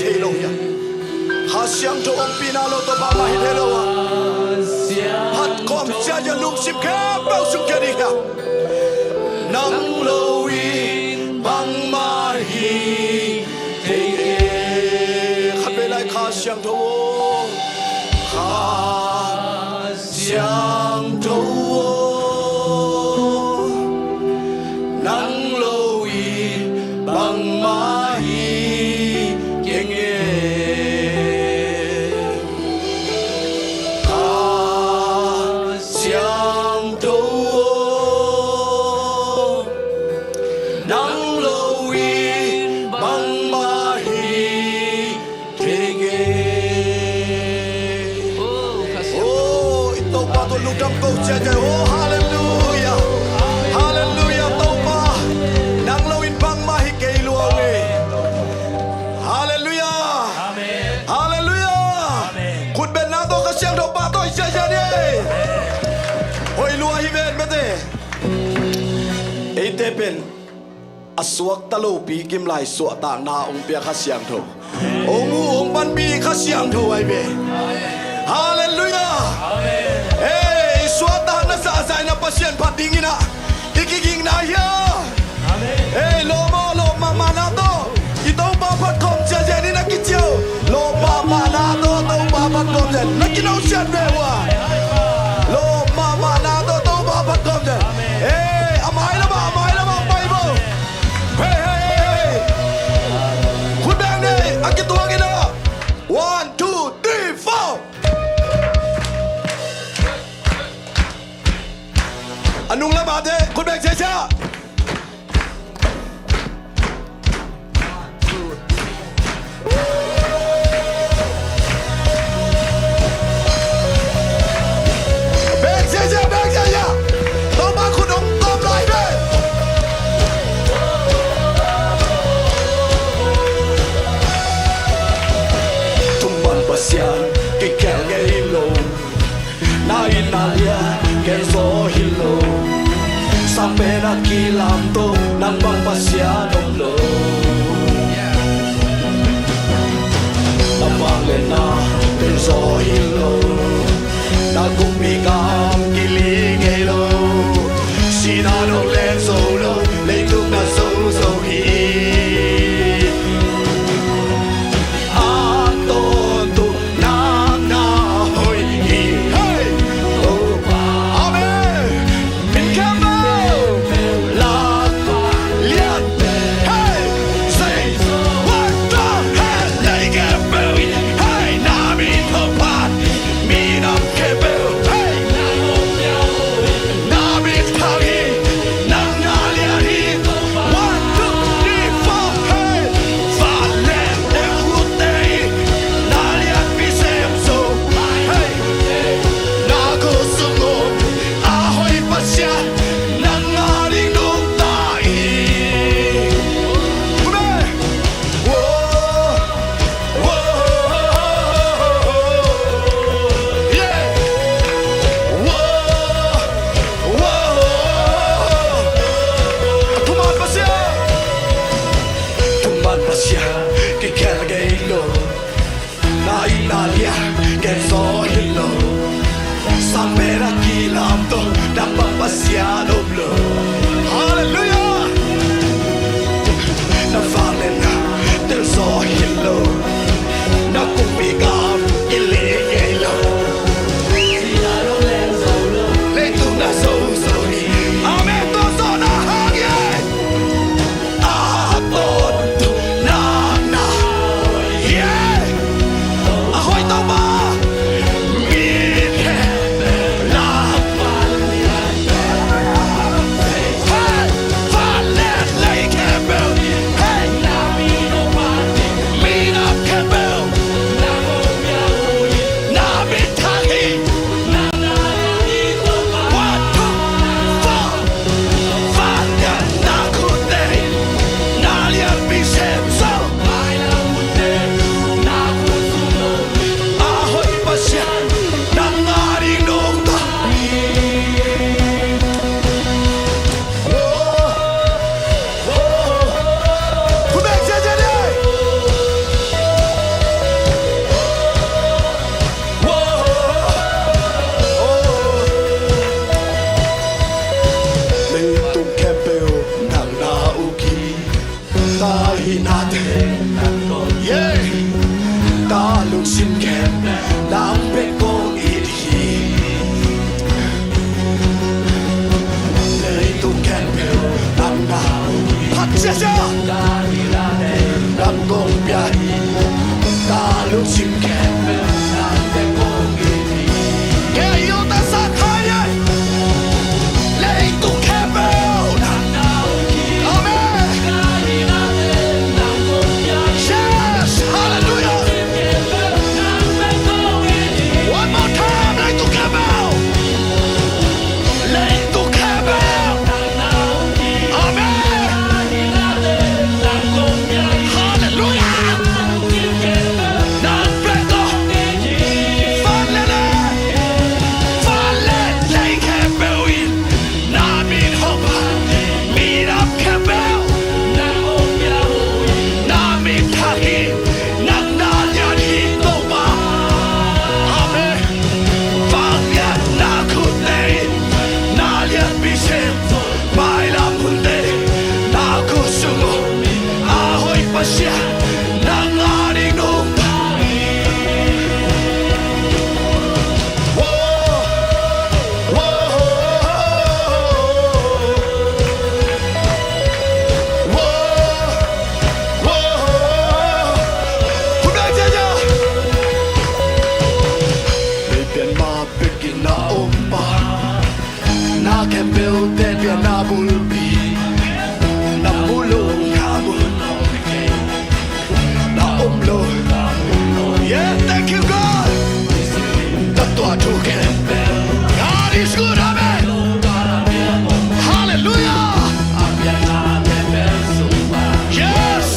thei lo hiam? Kha Siangtho ompihna lo tawh bangmah hi thei lo a, phat khawm ciat a lungsim khempeuh sung khia ding hiam? Nang lo in bangmah hi thei kei. Khatvei lai, Kha Siangtho aw, Kha Siangtho aw, nang lo in bangmah hi kei nge. Kha Siangtho aw, nang lo in bangmah hi thei kei. Oh, i Topa tawh lungdam ko ciat ciat. Oh, halleluiah. Halleluiah, Topa. Nang lo in bangmah hi kei lua ngei. Halleluiah. Halleluiah. Khutbetna tawh Kha Siangtho pahtawi ciat ciat ni. Hoih lua hi ven mate. Eite pen a suakta lopi kimlai suahtakna hong pia Kha Siangtho, hong huh hong panpih Kha Siangtho ahi ve. Halleluiah. Ei, i suahtakna zahzahna Pasian phat dingin ah i kigingna hi a. Ei, lawm aw, lawm mahmahna tawh i Topa phat khawm ciatciat in a kici uh. Lawm mahmahna tawh Topa phat khawm ciat na kinawhsiat ve uh a. Lawm mahmahna tawh Topa phat khawm ciat. Ei, a mai lamah, a mai lamah pai bo. Hei, hei, hei, hei. Khut beng ni, a kituak in a. One, two, three, four. A nung lamah te khut beng ciatciat. Beng ciatciat, beng ciatciat. Topa khut hong kawm lai ve. Thuman Pasian kikhial ngei lo. Na inn na lian gen zaw hi lo. Sang pen a kilamto, nang bang Pasian om lo. Na vangliatna pen zaw hi lo. Na kumpi gam kili ngei lo. Sihna dong len zo lo, leitung na zo zo hi. A tawntung nang na hoih hi. Hei! Amen. Min khempeuh lak lian. Hei! Yeah. Ka lungsim khempeuh nang bek kong it hi. Leitung khempeuh nang na. Phat sia sia. Nang kong pia hi. Ka lungsim khempeuh nang bek kong it hi. Kei yo ta sa khai ai. Leitung khempeuh. Amen. Yes. Hallelujah. One more time. Leitung khempeuh. Leitung khempeuh. Amen. Hallelujah. Nang bek tawh. Van leh lei. Van leh lei khempeuh in na min hong pha. Minam khempeuh. Na min thak hi. Nang na lian hi Topa. Amen. Vangliatna khut nei. Na lianpi sem. Mailam hunte na khut sung uh a hoih Pasian nang a ding nungta. Wo, wo, wo, wo. Hun dai cia cia. Leipian ma pekin na om pa. Na khempeuh te pianna bulpi. Na mu lo, na mu lo. Na om lo. Yeah, thank you, God. Na tua thu khempeuh. God is good, amen. Hallelujah. Yes.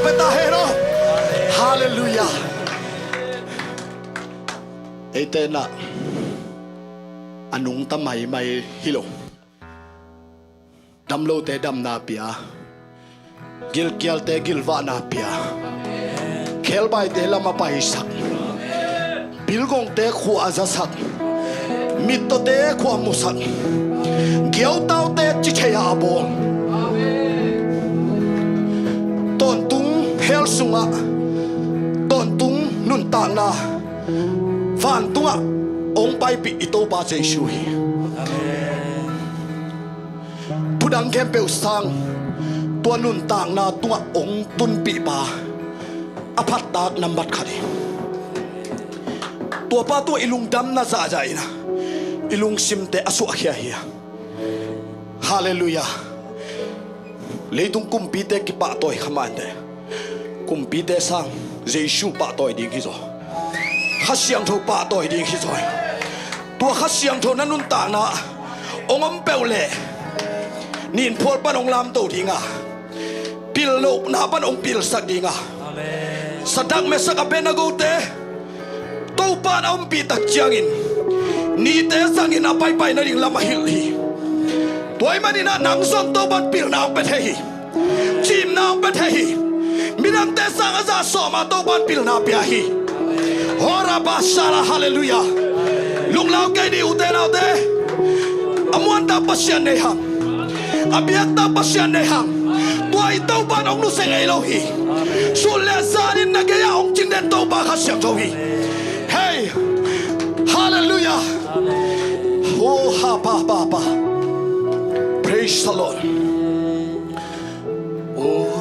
Pia ta hen aw. Halleluiah. Eite nah a nungta maimai hi lo. Damlote damna pia, gilkialte gilvahna pia, khebaite lam a paisak, pilgongte khua a zasak, mittawte khua musak, giautaute cithei a bawl, tawntung hell sungah tawntung nuntakna vantungah hong paipih i Topa Jesu hi. Thudang khempeuh sang tua nuntakna tungah hong tunpihpa a phattak nambat khat hi. Tuapa tungah i lungdamna zahzah in ah i lungsimte a suahkhia hi a. Halleluiah. Leitung kumpite kipahtawi kha mante, kumpite sang Jesu pahtawi ding hi zaw. Kha Siangtho pahtawi ding hi zaw. Tua Kha Siangtho na nuntakna hong om peuh leh, ninphual pan hong lamto ding a, pillohna pan hong pilsak ding a. Sadrak, Mesak, Abednego te Topa in a ompih tak ciangin nite zangin a paipai nading lam a hilh hi. Tua ahih manin ah nang zong Topa in pilna hong pia thei hi. Cimna hong pia thei hi. Midangte sang a zah sawm a Topa in pilna pia hi. Hora bashala, halleluiah. Lunglau kei ni, ute naute. A muantak Pasian nei hang, a biaktak Pasian nei hang. Tua i Topa in hong nusia ngei lo hi. Sun le zan in na gei ah hong cingden Topa Kha Siangtho hi. Hei, halleluiah. Oh, ha, pa, pa, pa. Praise the Lord. Oh,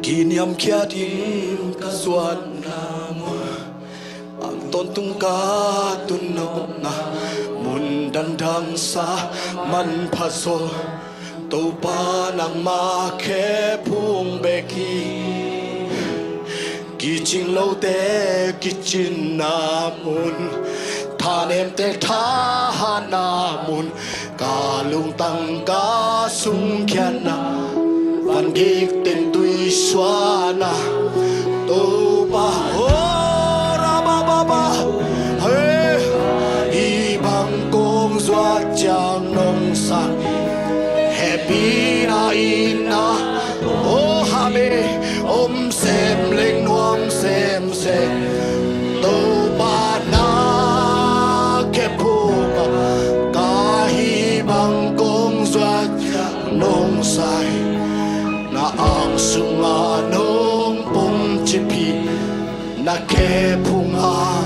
kiniamkhiat in ka zuatna mun, a tawntung ka tunna mun, mun dangdang sa manpha zaw, Topa nangmah khephung bek hi. Kicing lote kicinna mun, thanemte thahatna mun, ka lungtang ka sungkhiatna, van gik teng tui suahna, Topa, oh, ra ba ba ba. Hey, hih bang kong zuat ciang nong sang, hehpihna in na, oh, hame, om sem leng nuam sem sem. Topa na khephung ah, ka hih bang kong zuat ciang nong sang, na ang sungah nong pumcip hi. Na khephung ah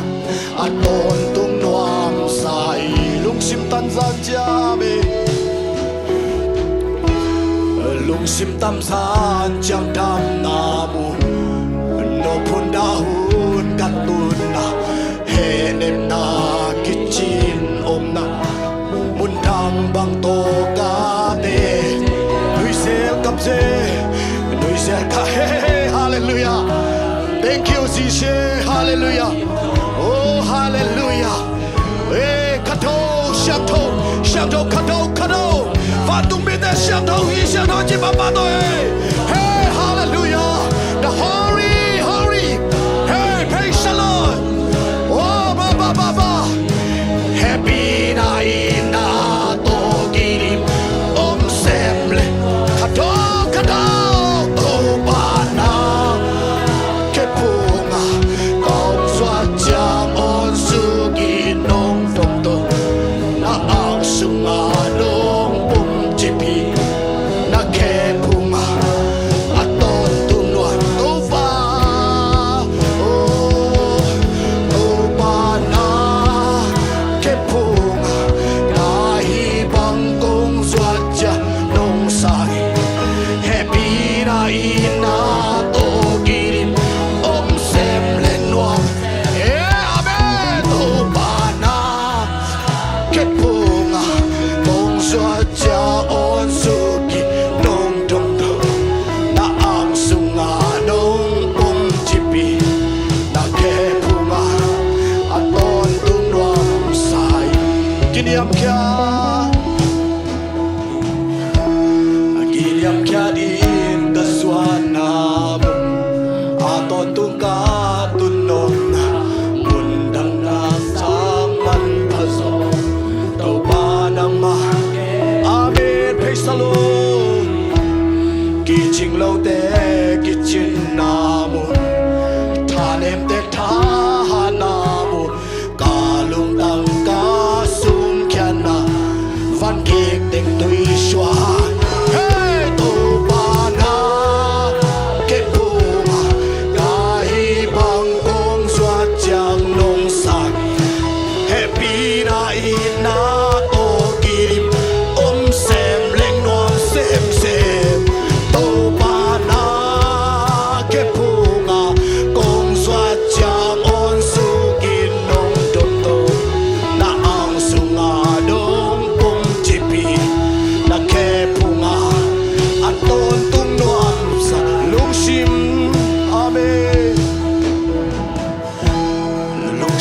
a tawntung nuamsa hi. Lungsim tamzan ciang, amen. Lungsim tamzan ciang damna mun, no phun dah hun ka tunna, hehnepna kicin omna, mun dang bang tawh ka te, nuizel kap zel, nuizel ka he, he, he, halleluiah. Thank you, Jesu, halleluiah. Oh, halleluiah. Hey, kha tho, siangtho, siangtho, kha tho, kha tho. Vantung mite siangtho hi, siangtho ci papa to, hey. Hey, halleluiah. The holy, holy. Hey, praise the Lord. Oh, ba, ba, ba, ba. Hehpihna in na tawh kidim om sem le. Kha tho, kha tho, Topa na khephung ah, kong zuat ciang on suk in nong tongtong, na ang sungah nong pumcip hi. Na khephung ah a tawntung nuam Topa, oh, Topa na khephung ah, ka hih bang kong zuat ciang nong sang hi. Hehpihna in na tawh kidim om sem le nuam. Eh, amen. Topa na khephung ah, kong zuat ciang on suk in nong tongtong, na ang sungah nong pumcip hi. Na khephung ah a tawntung nuamsa hi. Kiniamkhiat, kiniamkhiat in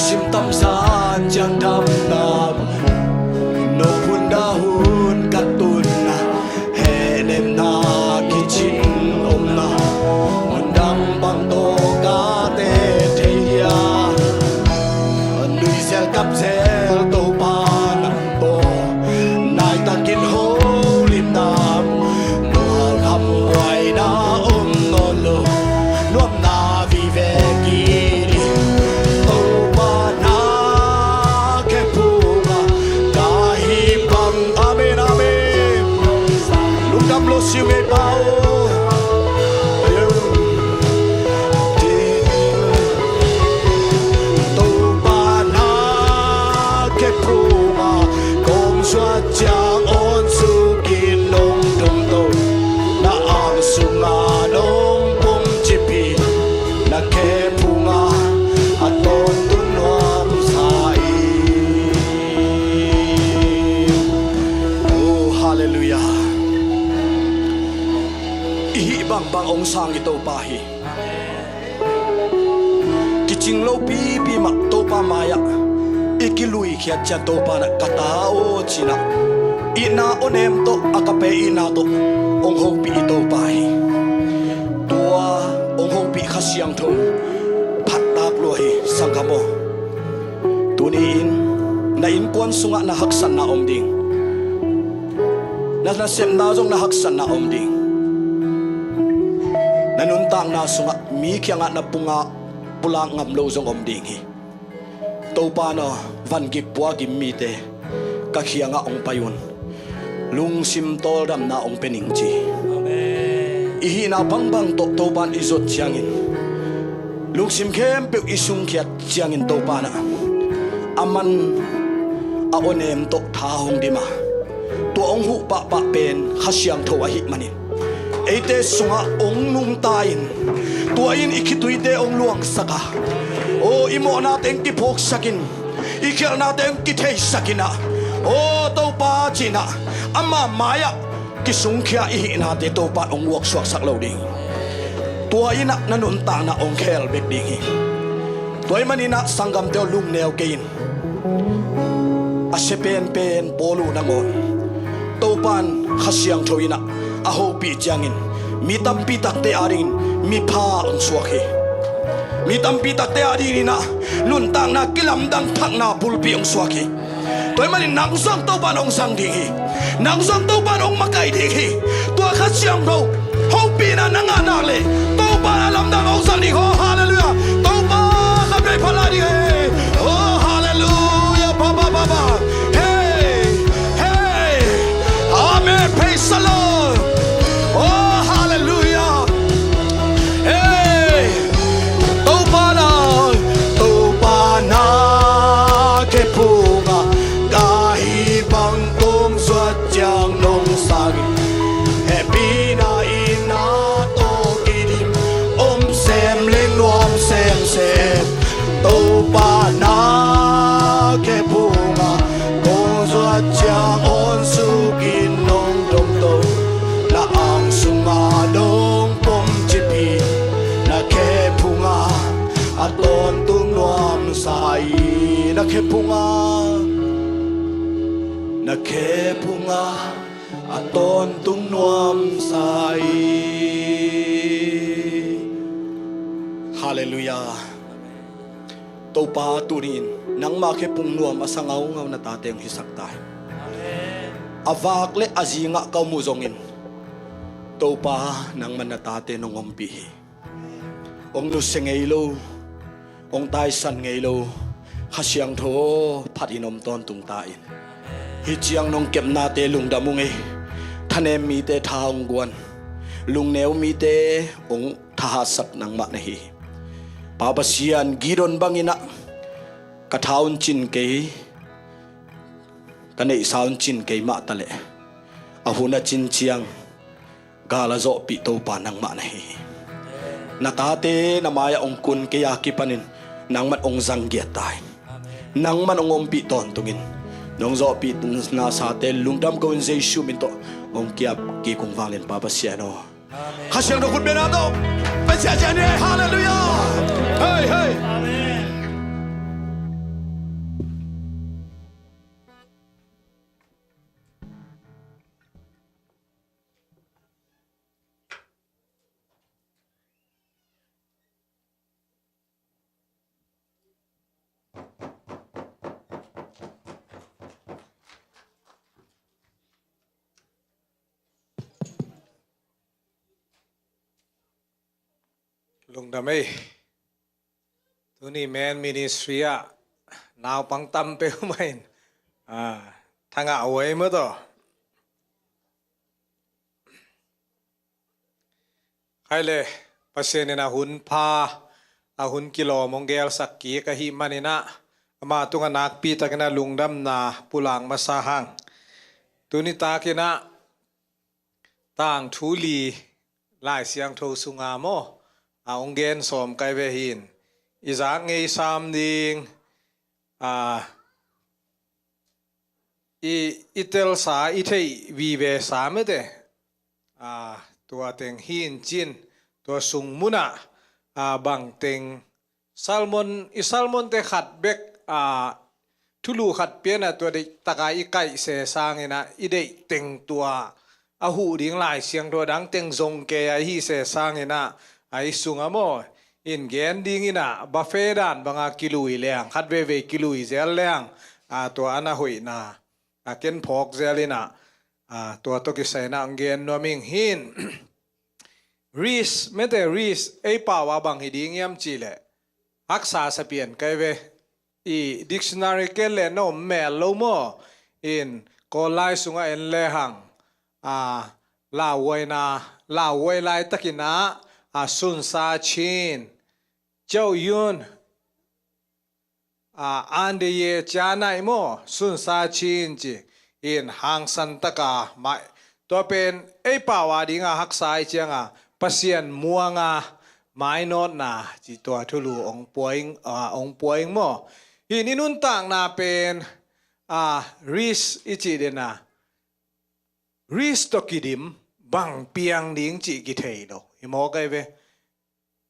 Sim tam zan ciang damna, no hun dah hun ka tunna, hehnemna kicin omna, mundang bang tawh ka te thei dia, nuizel kapzel Topa nang tawh, naitakin holimna, mual kham buaina om nawn lo, nuamna vive kiri, Topa na khe phunga ka hi bang. Amen, amen. Lungdam lo siu ngei pau. Topa na khe phunga kong zuat ciang on sukin nong dongto, na ang sunga nong pum cipi, na khe phunga a tawntung nuam sa i. Oh, halleluiah. I hih bangbang ong sang i Topa hi. Kicing lopipi mah Topa mai-ah i kiluikhiat ciang Topa na ka ta aw cinah, itna awnem tawh a ka pe itna tawh ong hopih i Topa hi. Tua ong hopih Kha Siangtho phattak lua hi, sanggam aw. Tuni-in na innkuan sungah na haksatna om ding. Na nasepna zong na haksatna om ding. Na nuntakna sungah mi kiangah na pungah pulak ngam lo zong om ding hi. Topa na vangik puakim mite ka khiangah ong pai un. Lungsim tawldamna ong pe ning ci. Amen. I hihna bangbang tawh Topa in i zot ciangin, lungsim khempeuh i sungkhiat ciangin Topa na a man a awnem tawh tha hong dim a, tua ong huh pahpah pen Kha Siangtho ahih manin eite sungah ong nungta in, tua in i khituite ong luangsak a, aw, i mawhnate ong kiphawksak in, i khialhnate ong kitheisak in ah, aw Topa cinah ama mai-ah kisungkhia i hihnate Topa ong uaksuaksak lo ding. Tua in ah na nuntakna ong khel bek ding hi. Tua ahih manin ah sanggamte aw, lungneu kei in. A sia penpen Paul uh nangawn Topa in Kha Siangtho in ah a hopih ciangin mi tampi takte adingin mipha ong suak hi. Mi tampi takte adingin ah nuntakna kilamdang thakna bulpi ong suak hi. Tua ahih manin nang zong Topa in ong zang ding hi. Nang zong Topa in ong makaih ding hi. Tua Kha Siangtho hopihna na ngah nak leh Topa in a lamdang ong zang ding hi. Halleluiah. Topa ka pei phala ding hi. Oh, halleluiah. Ba, ba, ba, ba. Hey, hey. Amen. Praise the Lord. Oh, halleluiah. Hey. Topa na, Topa na khe phunga ka hi bang kong zuat ciang nong sang in, hehpihna itna tawh kidim, om sem le nuam semsem. Topa na khe phunga kong zuat ciang on sukin nong dongto, na ang sunga nong pom cipi, na khe phunga a tawntung nuam sa i. Na khe phunga, na khe phunga a tawntung nuam sa i. Halleluiah. Topa, tuni-in nangma khe phung nuam a sa ngaungau na tate hong hisak ta hi. A vak le a zingah ka om uh zongin Topa, nangman na tate nong ompih hi. Hong nusia ngei lo, hong taisan ngei lo Kha Siangtho aw, phatin om tawntung ta in. Hih ciang nong kepnate lungdam ung ei. Thanem mite tha hong guan, lungneu mite hong thahatsak nangmah na hi hi. Pa Pasian, Gideon bangin ah ka tha un cin kei, ka neihsa un cin kei mah taleh a hun a cin ciang gal a zawhpih Topa nangmah na hi hi. Na tate na mai-ah hong kun, kei a kipanin nangman hong zanggiat ta in. Nangman hong ompih tawntungin nong zawhpih nasate lungdam ko in, Jesu min tawh hong kiap kik ung vanglian Pa Pasian aw. Amen. Kha Siangtho khut bengna tawh pia ciahciah ni. Halleluiah. Hei, hei. Amen. Lungdam ei. Tuni men ministry ah naupang tam peuhmah in, ah, thangah huai maw taw. Khai le, Pasian in a hun pha, a hun kilawm hong gelsak kik ahih manin ah, ama tungah nakpi takin a lungdamna pulak masa hang. Tuni takin ah tangthu li Lai Siangtho sunga maw, a hong gen sawm kai ve hi in. I zak ngei sam ding, a, i, i telsa, i theih vive sa mete, a, tua teng hi in cin, tua sung munah, a, bang teng sermon, i sermon te khat bek, a, thulu khat pian ah tua deih taka i kaih se sangin ah, i deih teng tua a huh ding Lai Siangtho dang teng zong kei a hi se sangin ah, a, i sungah maw, in gen dingin ah, buffet dan banga kilui leng, khat veve kilui zel leng, a, tua a na hoihna, a, ken phawk zel in ah, a, tua tawh kisai in ah hong gen nuam ing hi in. Risk, mete risk, ei pau a bang hi ding hiam cih leh, haksa sa pian kai ve. I dictionary ken le na om mel lo maw. In Kawl lai sungah en le hang, a, lauhuaina, lauhuai laitakin ah, a, sunsa chin, ciau yun, a, ande ye cianai maw, sunsa chin ci. In hangsan taka mai, tua pen ei pau a dinga haksa i cianga Pasian muanga mainawtna ci, tua thulu ong puaing, a, ong puaing maw. In i nuntakna pen, a, risk i cih dena, risk tawh kidim, bang piang ding cih kithei lo. I mawk ai ve.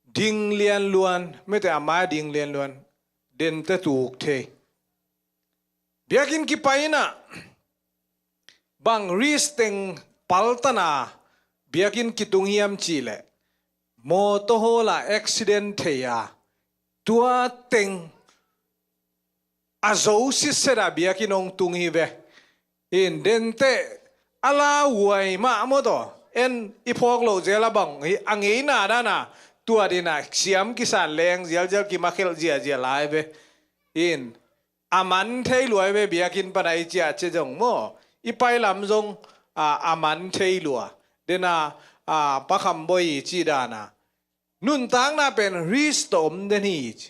Ding lianluan, mete a mai ding lianluan, dente tuk thei. Biakinn kipai in ah, bang risk teng paltana biakinn kitung hiam cih leh, mawtaw hawla accident thei a, tua teng a zo sitset a biakinn hong tung hi ve. In dente a lauhuai mah maw taw. En i phawk loh zel a bang hi a ngeina dana, tua dina siam kisan leng zialzial kimakhelh ziahziah lai ve. In a man thei lua hi ve, biakinn pana i ciah ciah zong maw. I pai lam zong, a, a man thei lua. Dena, a, pakham boi i cih dana. Nuntakna pen risk tawh om den hi ci.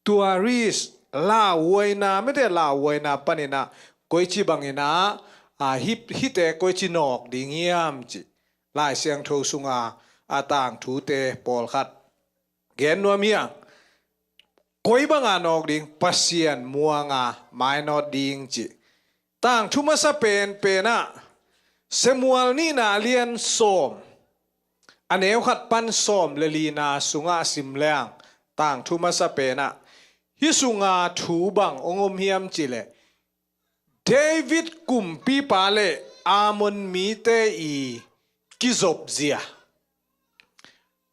Tua risk, lauhuaina, mete lauhuaina panin ah, koici bangin ah, a, hih, hihte koici nawk ding hiam ci. Lai Siangtho sunga a tangthute pawlkhat gen nuam hiang. Koi banga nawk ding, Pasian muanga mainawt ding ci. Tangthu masa penpen ah, Samuel nihna lian sawm, a neu khat pan sawm le lina sungah sim leng, tangthu masa pen ah, hih sunga thu bang ong om hiam cih leh, David kumpipa le Ammon mite i kizopzia.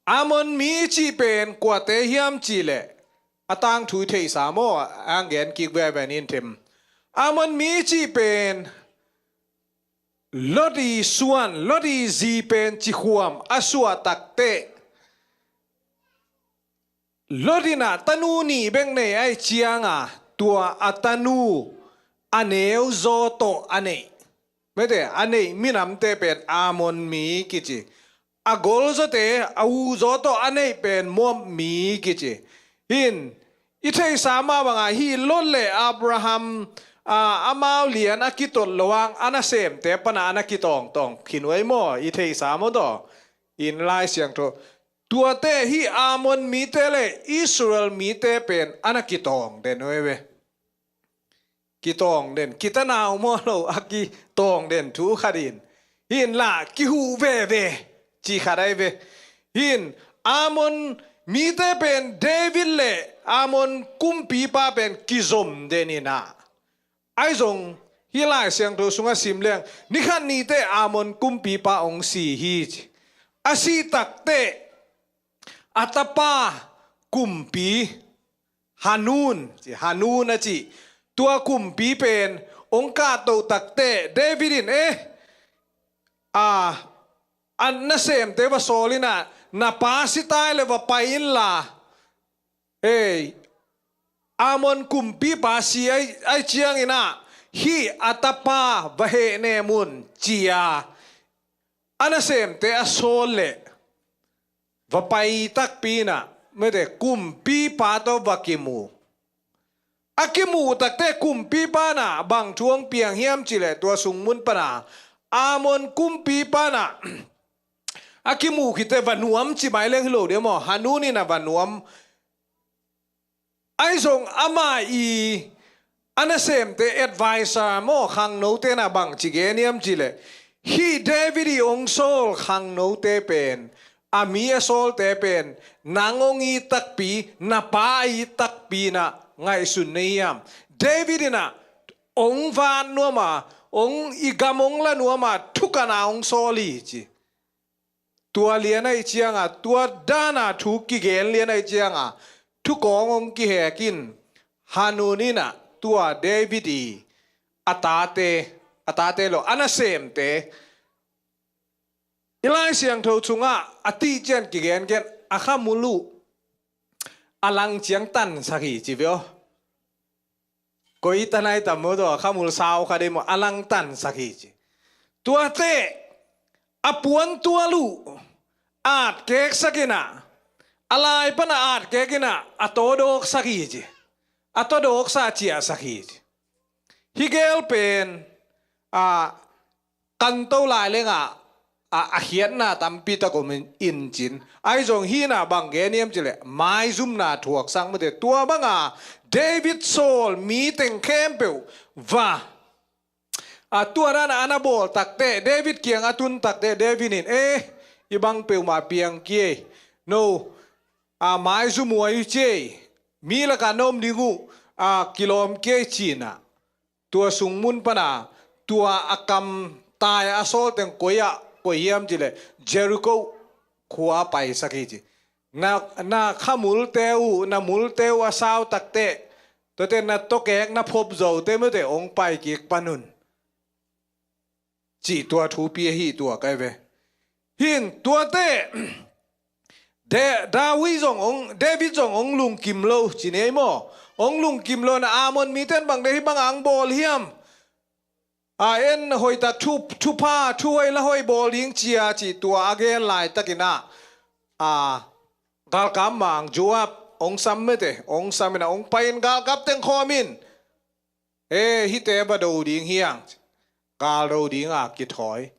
Ammon mi cih pen kuate hiam cih leh, a tangthu i theihsa maw, ang gen kik veve nin them. Ammon mi cih pen Lot i suan, Lot i zi pen cikhuam a suah takteh, Lot in ah tanu nih bek nei ahih cianga, tua a tanu a neu zaw tawh a neih, mete a neih minamte pen Ammon mi kici. A golzawte, a uzaw tawh a neih pen Moab mi kici. Hin, i theihsa mah banga hih Lot le Abraham, a, amau lian a kitot loh hang, a nasemte pana a na kitawngtawng khin uh ei maw, i theihsa maw taw. In Lai Siangtho, tuate hih Ammon mite le Israel mite pen a na kitawng den uh ei ve. Kitawng den, kitanau maw lo, a kitawng den thu khat in. Hin lah kihuh veve, ci khat ai ve. Hin Ammon mite pen David le Ammon kumpipa pen kizom den in ah. Ai zong hih Lai Siangtho sungah sim leng, nikhat niteh Ammon kumpipa hong si hi ci. A sih takteh, a tapa kumpi Hanun, ci, Hanun a ci. Tua kumpi pen hong kahtoh takteh, David in, eh, a, a nasemte va sawl in ah, na pa si ta leh va pai inla, ei, Ammon kumpipa si ai, ai ciangin ah, hih a tapa va hehnem un, ci-a a nasemte a sawl leh va pai takpi in ah, mate, kumpipa tawh va kimu. A kimuh takte kumpipa in ah bang thu hong piang hiam cih leh, tua sung mun pan a Ammon kumpipa in ah a kimuh khit teh va nuam ci mai leng hi lo ding maw, Hanun in ah va nuam. Ahi zong amah i a nasemte advisor maw, khangnote in ah bangci gen hiam cih leh, hih David i hong sawl khangnote pen, a mi a sawlte pen, nang hong it takpi, na pa a it takpi in ah ngaihsun na hiam? David in ah hong vat nuam a, hong, i gam hong la nuam a, thukan a hong sawl hi ci. Tua lian ahih ciang a, tua dan a thu kigen lian ahih ciang a, thukawng hong kihek in, Hanun in ah tua David i a tate, a tate lo, a nasemte, i Lai Siangtho sungah a tihcian kigengen, a khamul uh a lang ciang tansak hi ci ve aw. Koi tan ai tam maw, tua khamul sau kha dei maw, a lang tansak hi ci. Tuate a puantual uh atkeksak in ah, a lai pan a atkek in ah, a tawdawksak hi ci. A tawdawksa ciahsak hi ci. Hih gel pen, a, kanto lai leng ah, a, a khiatna tampi tak om in, in cin. Ahi zong hih in ah bang gen hiam cih leh, maizumna thuaksak, mate, tua bang a David sawl mi teng khempeuh va, a, tua dan a na bawl takteh, David kiang a tun takteh, David in, eh, hih bang peuhmah piang kei ei. No, a, maizum huai uh ci ei. Mi lakah na om ding uh, a, kilawm kei ei ci in ah. Tua sung mun pan a, tua a kamtai a sawl teng koi ah koih hiam cih leh, Jericho khua paisak hi ci. Na, na khamulte uh, na multe uh a sau takteh, tuate na tokek, na phop zote, mate, hong pai kik pan un, cih tua thupi ahi tua kai ve. Hih in tuate, Da-, David zong hong, David zong hong lungkim lo ci ni ei maw. Hong lungkim lo in ah, Ammon mite in bang deih, hih bang a hong bawl hiam? A, en hoih tak, thu, thupha, thu hoih la hoih bawl ding ci-a, cih tua a gen laitakin ah, a, galkap mang Joab hong sam, mate, hong sam in ah, hong pai in galkap teng khawm in, eh, hihte va do ding hi hang, gal do ding a kithawi.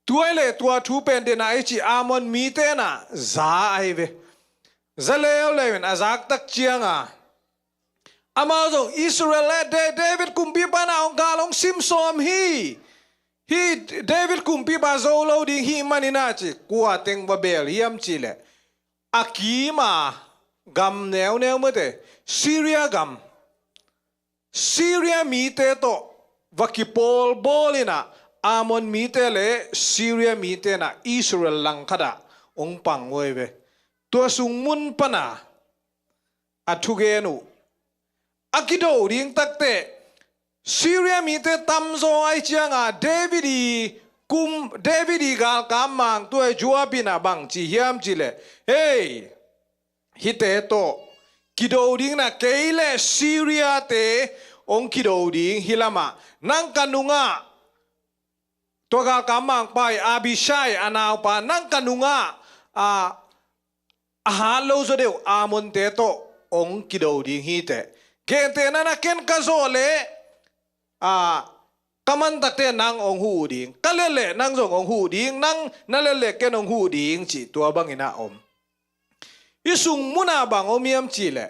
Tua hi leh tua thu pen den a i cih, Ammon mite in ah za ahi ve. Za leuleu in, a zak tak ciang a, amau zong Israel leh Da-, David kumpipa in ah hong gal hong sim sawm hi. Hih David kumpipa zo lo ding hih manin ah ci, kua teng va bel hiam cih leh, a kim a gam neuneu, mate, Syria gam, Syria mite tawh va kipawlbawl in ah, Ammon mite leh Syria mite in ah Israel langkhat ah hong pang uh ahi ve. Tua sung mun pan a, a thugen uh a kido ding takteh, Syria mite tamzaw ahih ciang a, David i kum, David i galkap mang tua Joab in ah bang ci hiam cih leh, hei, hihte tawh kido ding in ah, kei leh Syria-te hong kido ding, hih lamah nang ka nungah, tua galkap mangpa i Abishai a naupa, nang ka nungah, a, a hat lo zaw deuh Ammon-te tawh hong kido ding hi teh. Gentehna-in ah, ken ka zawh leh, a, ka man takteh nang hong huh ding, ka let leh nang zong hong huh ding, nang na let leh ken hong huh ding, cih tua bangin ah om. Hih sung mun ah bang om hiam cih leh,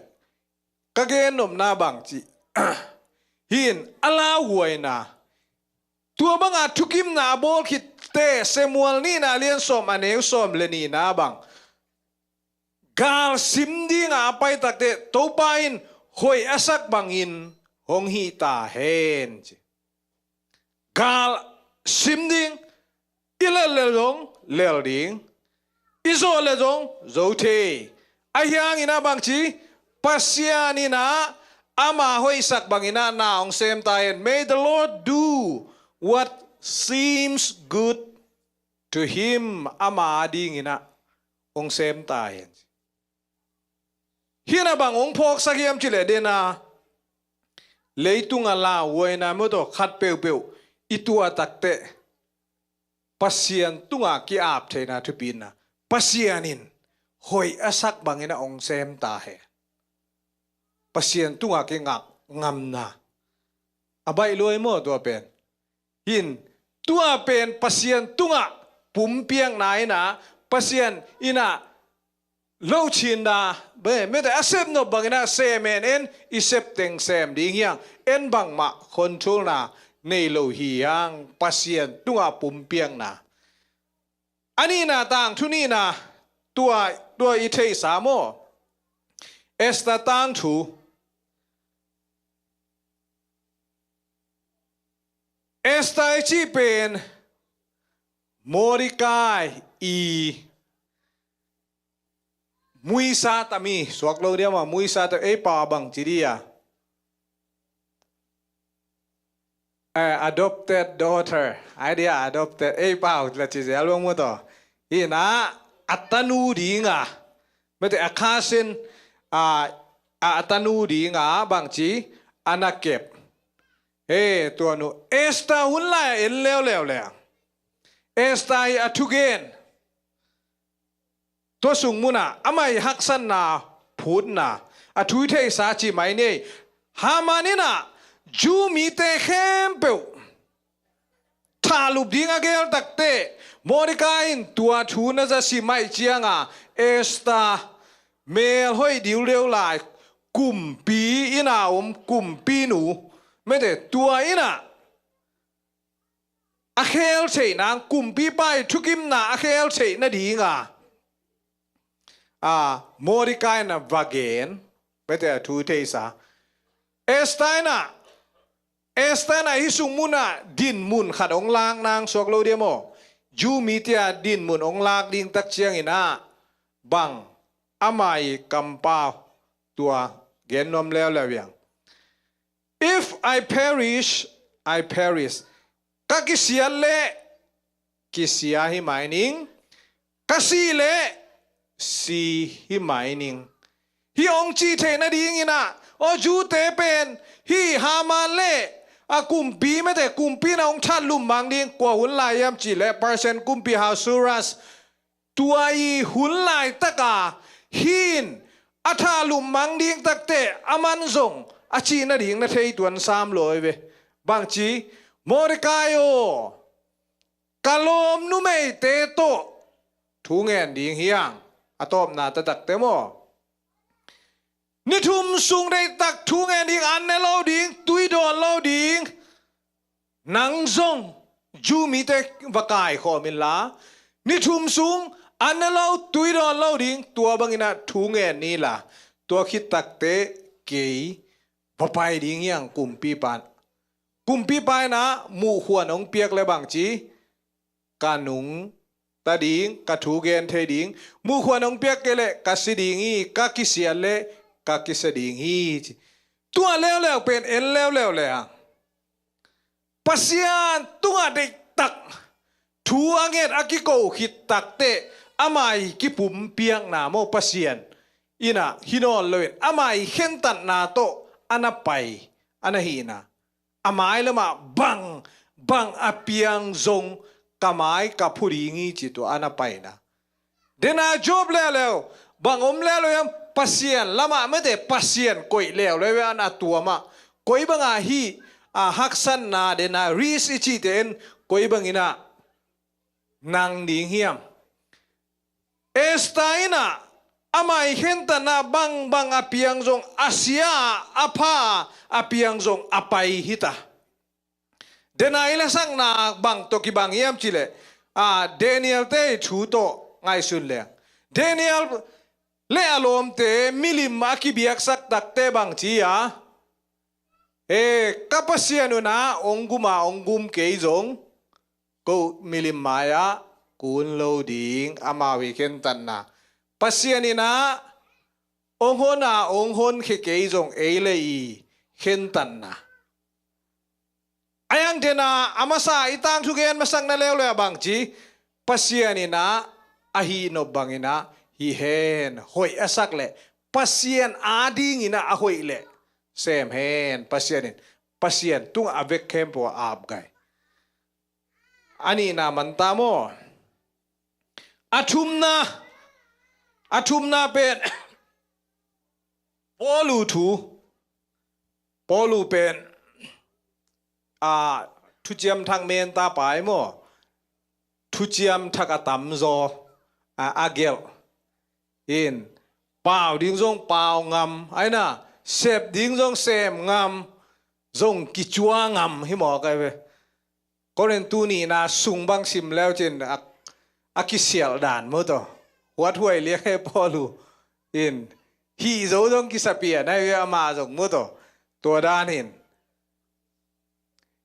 ka gen nopna bang cih, hih in a lauhuaina, tua bang a thukimna a bawl khit teh, Samuel nihna lian sawm, a neu sawm leh nihna bang, gal sim ding a a pai takteh, Topa in hoih a sak bangin hong hih ta hen, ci. Gal sim ding, i lel leh zong lel ding, i zawh leh zong zo thei. Ahi hangin ah bang ci, Pasian in ah ama hoihsak bangin ah na hong sem ta hen. May the Lord do what seems good to him. Ama adingin ah hong sem ta hen. Hih na bang hong phawksak hiam cih leh dena leitunga lauhuaina mawtaw khat peuhpeuh i tuah takteh Pasian tunga ki-ap theihna thupi in na, Pasian in hoih a sak bangin a hong sem ta hen. Pasian tunga kingak ngamna a baih lua hi maw tua pen? Hin, tua pen Pasian tungah pumpiakna in na, Pasian in na lochinna, be, mete a sepnop bangin na sem en, en i sep teng sem ding hi hang, en bangmah controlna nei lo hi hang, Pasian tungah pumpiakna. A nihna tangthu nihna, tua, tua i theihsa maw? Esther tangthu. Esther i cih pen Mordecai i muisa tami, suak lo diam a, muisa tami, ei pau bang ci dia. Eh, adopted daughter. Ai dia adopted, ei pau la ci zel bang mu to. Hi na, a tanu dinga, mete a cousin, a, a tanu dinga bang ci, a na kep. He, tua nu, Esther hun lai en leuleu le. Esther i a thugen. Tua sung munah amah i haksatna phutna a thu i theihsa ci mai ni. Haman in na Jew mite khempeuh thahlup ding a gel takteh Mordecai in tua thu na za si mai cianga Esther mel hoih diudeu lai kumpi in na om kumpinu mete tua in na a khel theih nang, kumpipa i thukimna a khel theih nadinga, a, Mordecai na va gen, bete a thu theihsa. Esther in na, Esther in na hih sung munah dinmun khat hong lak nang suak lo diam aw. Jew mite a dinmun hong lak ding tak ciangin na, bang, amah i kampau tua gen nuam leuleu hi hang. If I perish, I perish. Ka kisiat leh kisia hi mai ning. Ka sih leh si hi mai ning. Hih hong cih theih nadingin na, aw Jew-te pen hih Haman leh a kumpi mete kumpi na hong thatlum mang ding kua hun lai hiam cih leh Persian kumpi Ahasuerus. Tua i hun laitaka hin a thahlup mang ding takteh aman zong a cih nading na thei tuan sam lawi ve. Bangci, Mordecai aw, ka lawm numeite tawh thu ngen ding hi hang, a tawpna taktak te maw? Ni thum sung deihtak thu ngen ding, an ne lo ding, tui dawn lo ding. Nang zong Jew mite va kaikhawm inla, ni thum sung an ne lo tui dawn lo ding, tua bangin na thu ngen ni la, tua khit takteh kei va pai ding hi hang kumpipa. Kumpipa in na muhkhuan hong piak leh bangci, ka nungta ding, ka thu gen thei ding, muhkhuan hong piak kei leh ka si ding hi, ka kisiat leh ka kisia ding hi ci. Tua leuleu pen en leuleu le hang. Pasian tungah deihtak thu a nget a kiko khit takteh amah i kipumpiakna maw Pasian in na hi nawn loin amah i khentatna tawh a na pai a na hihna. A mai lamah bang, bang a piang zong ka mai ka phu ding hi ci tua a na paina. Dena Job leuleu, bang om leuleu hiam, Pasian lamah mete Pasian koih leuleu hiam a tua mah. Koi banga hih a haksatna dena risk i cihte in koi bangin na nang ding hiam. Esther in na amah i khentatna bangbang a piang zong a sia a pha a piang zong a pai hita. Dena i lasakna bang tawh kibang hiam cih leh, a, Daniel te i thu tawh ngaihsun leng. Daniel leh a lawmte milim a kibiaksak takteh bangci a, e, ka Pasian un na hong gum a hong gum kei zong ko milim mai-ah kun lo ding amau i khentatna. Pasian in na hong hon a hong honkhia kei zong ei leh i khentatna. A yang dena a masa i tangthu gen masakna leuleu a bangci, Pasian in na a hihnop bangin na hi hen, hoih a sak leh, Pasian adingin a hoih leh sem hen, Pasian in, Pasian tungah a vek khempeuh a apgah. A nihna man ta maw? A thumna, a thumna pen Paulu thu, Paulu pen a thuciam thak men ta pai maw? Thuciam thak a tamzaw a, a gelh in, pau ding zong pau ngam, aina sep ding zong sem ngam, zong kicua ngam hi mawk ai ve. Korintu nihna sung bang sim leu cin a, a kisialh dan mu tawh, huathuai liang he Paulu in, hih zo zong kisapian ai ve, amah zong mu tawh. Tua dan hin,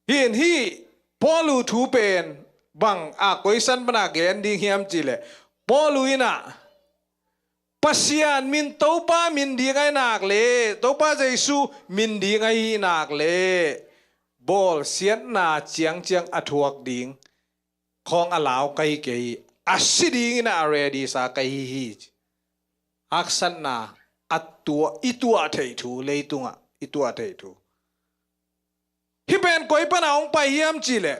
hin hih Paulu thu pen bang a koisan pana gen ding hiam cihleh, Paulu inah Pasian min, Topa min ding ahi nak leh, Topa Jesu min ding ahi nak leh, bawlsiatna ciangciang a thuak ding khawng a lau ka hi kei hi. A si dingin a ready sa ka hi hi. Haksatna a tuah, i tuah theih thu, leitungah i tuah theih thu. Hih pen koi pana hong pai hiam cihleh,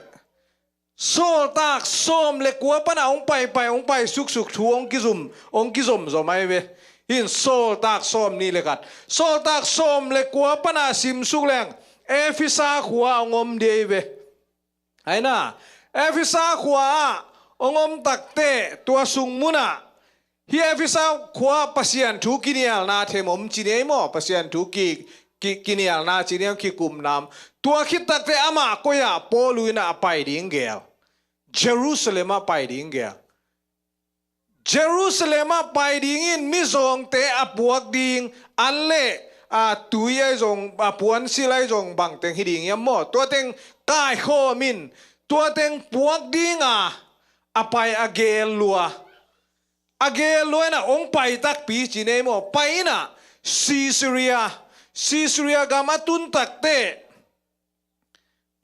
Sawltak sawm le kua pana hong paipai, hong pai suksuk thu hong kizum, hong kizomzom ai ve. Hin Sawltak sawm nih le khat, Sawltak sawm le kua pana simsuk leng Efesa khua hong om dei ve. Aina, Efesa khua ah hong om takte tua sung munah, hih Efesa khua Pasian thu kinialna them om ci ni ei maw? Pasian thu ki, ki, kinialna ci ni ei, kikumna om. Tua khit takte amah koi ah Paulu inah a pai ding gel? Jerusalem ah pai ding gel. Jerusalem ah pai dingin mizawngte a puak ding, an le a tui ai zong, a puansil ai zong bangteng hi ding hiam maw? Tua teng kaikhawm in, tua teng puak dinga a pai a gel lua. A gel lua inah hong pai takpi ci ni ei maw? Pai inah Caesarea, Caesarea gam a tun takte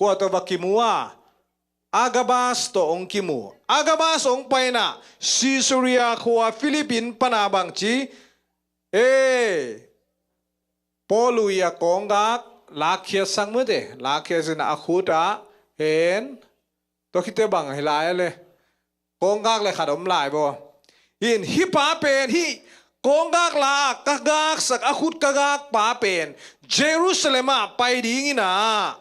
kua tawh va kimu a, Agabas tawh hong kimu. Agabas hong pai inah Caesarea khua Philip in pana bangci, e, Paulu i a kawnggak lakkhiatsak mute, lakkhiat inah a khut ah hen, tua khite bang hi lai a le. Kawnggak le khat om lai baw. Hin hih pa pen, hih kawnggak la ka gaksak, a khut ka gak pa pen Jerusalem ah pai ding inah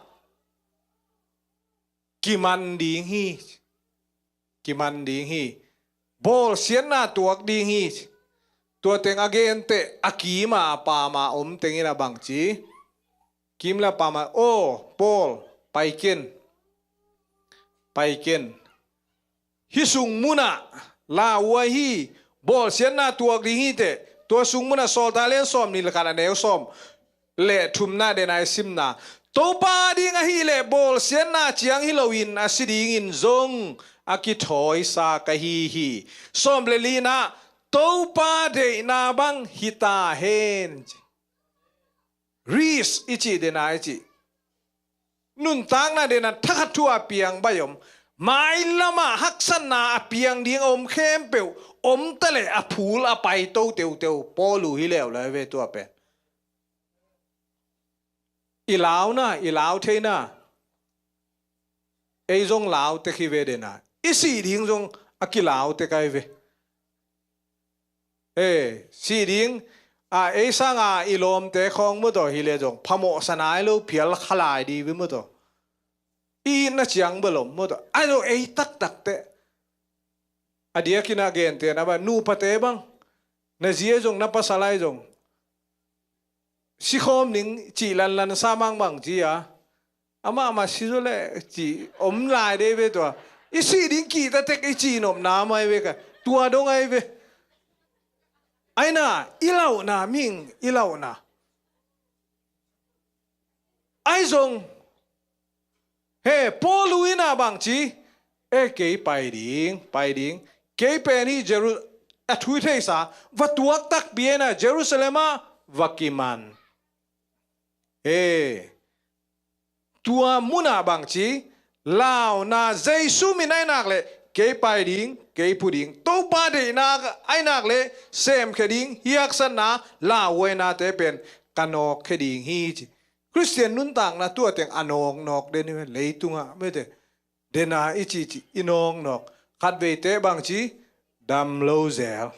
kiman ding hi. Kiman ding hi. Bawlsiatna tuak ding hi. Tua teng a genteh a kima a pama om teng inah bangci, kim le pama, aw Paul, pai ken. Pai ken. Hih sung munah lau uh ahi, bawlsiatna tuak ding hi teh. Tua sung munah Sawltak lian sawm nih le khat a neu sawm le thumna den a i simna, Topa ding ahih leh bawlsiatna ciang hi loin a si dingin zong a kithawisa ka hi hi. Sawm le lina, Topa deihna bang hi ta hen. Risk i cih dena i cih, nuntakna dena thakhat thu a piang baih om. Mailamah haksatna a piang ding a om khempeuh om ta leh a phul a pai to teuteu Paulu hi leuleu ve tua pen. I launa, i lau theina, ei zong lau tek hi ve dena, i sih ding zong a kilau tek ai ve. E, sih ding a, ei sanga i lawmte khawng mawtaw hi le zong phamawhsa nai lo phial kha lai di ve mawtaw. I itna ciang bel om mawtaw. Ai lo ei taktak teh. A diakin a gentehna bang, nupate bang, na zi ai zong na pasal ai zong sikhawm ning cih lanlan sa mangbang ci a, amah amah si zaw leh cih om lai dei ve tua. I sih ding kihta tek i cih nopna mai ve ka, tua dong ai ve. Aina, i lauhna ming, i lauhna ai zong. He, Paulu ina bangci, e, kei pai ding, pai ding. Kei pen hi Jeru-, a thu i theisa, va tuak takpi ina Jerusalem ah va kiman. He, tua muna bangci, launa Jesu min ai nak leh kei pai ding, kei phu ding. Topa deihna a ih nak leh semkhia ding, hiaksatna, lauhuainate pen ka nawkkhia ding hi ci. Khristian nuntakna tua teng a nawknawk den hi ve, leitungah mete. Dena i cihcih i nawknawk. Khatveite bangci, dam lo zel.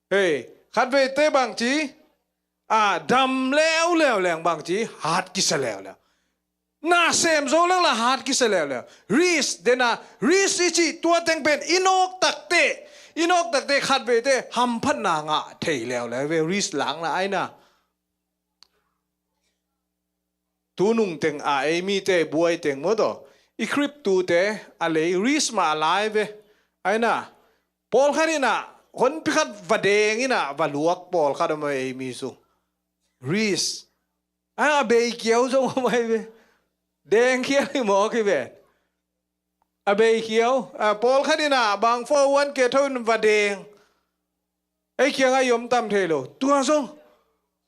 Hei, khatveite bangci, a dam leuleu leng bangci, hat kisa leuleu. Na sem zo leng la hat kisa leuleu. Risk, dena risk i cih tua teng pen i nawk takte, i nawk takte khatveite hamphatna ngah thei leuleu ve, risk lakna a ih na. Tunung teng a ei mite buai teng maw taw, i khrip tute a lei risk mah lai ve. A ih na, pawlkhat in ah honpi khat va deng in ah va luak pawlkhat om a ei mi sung. Risk. A, a bei kiau zong om ahi ve. Deng khial hi mawk hi ve. A bei kiau, a, pawlkhat in ah bang four oh one K tho in va deng. Ei kiangah i om tam thei lo. Tua zong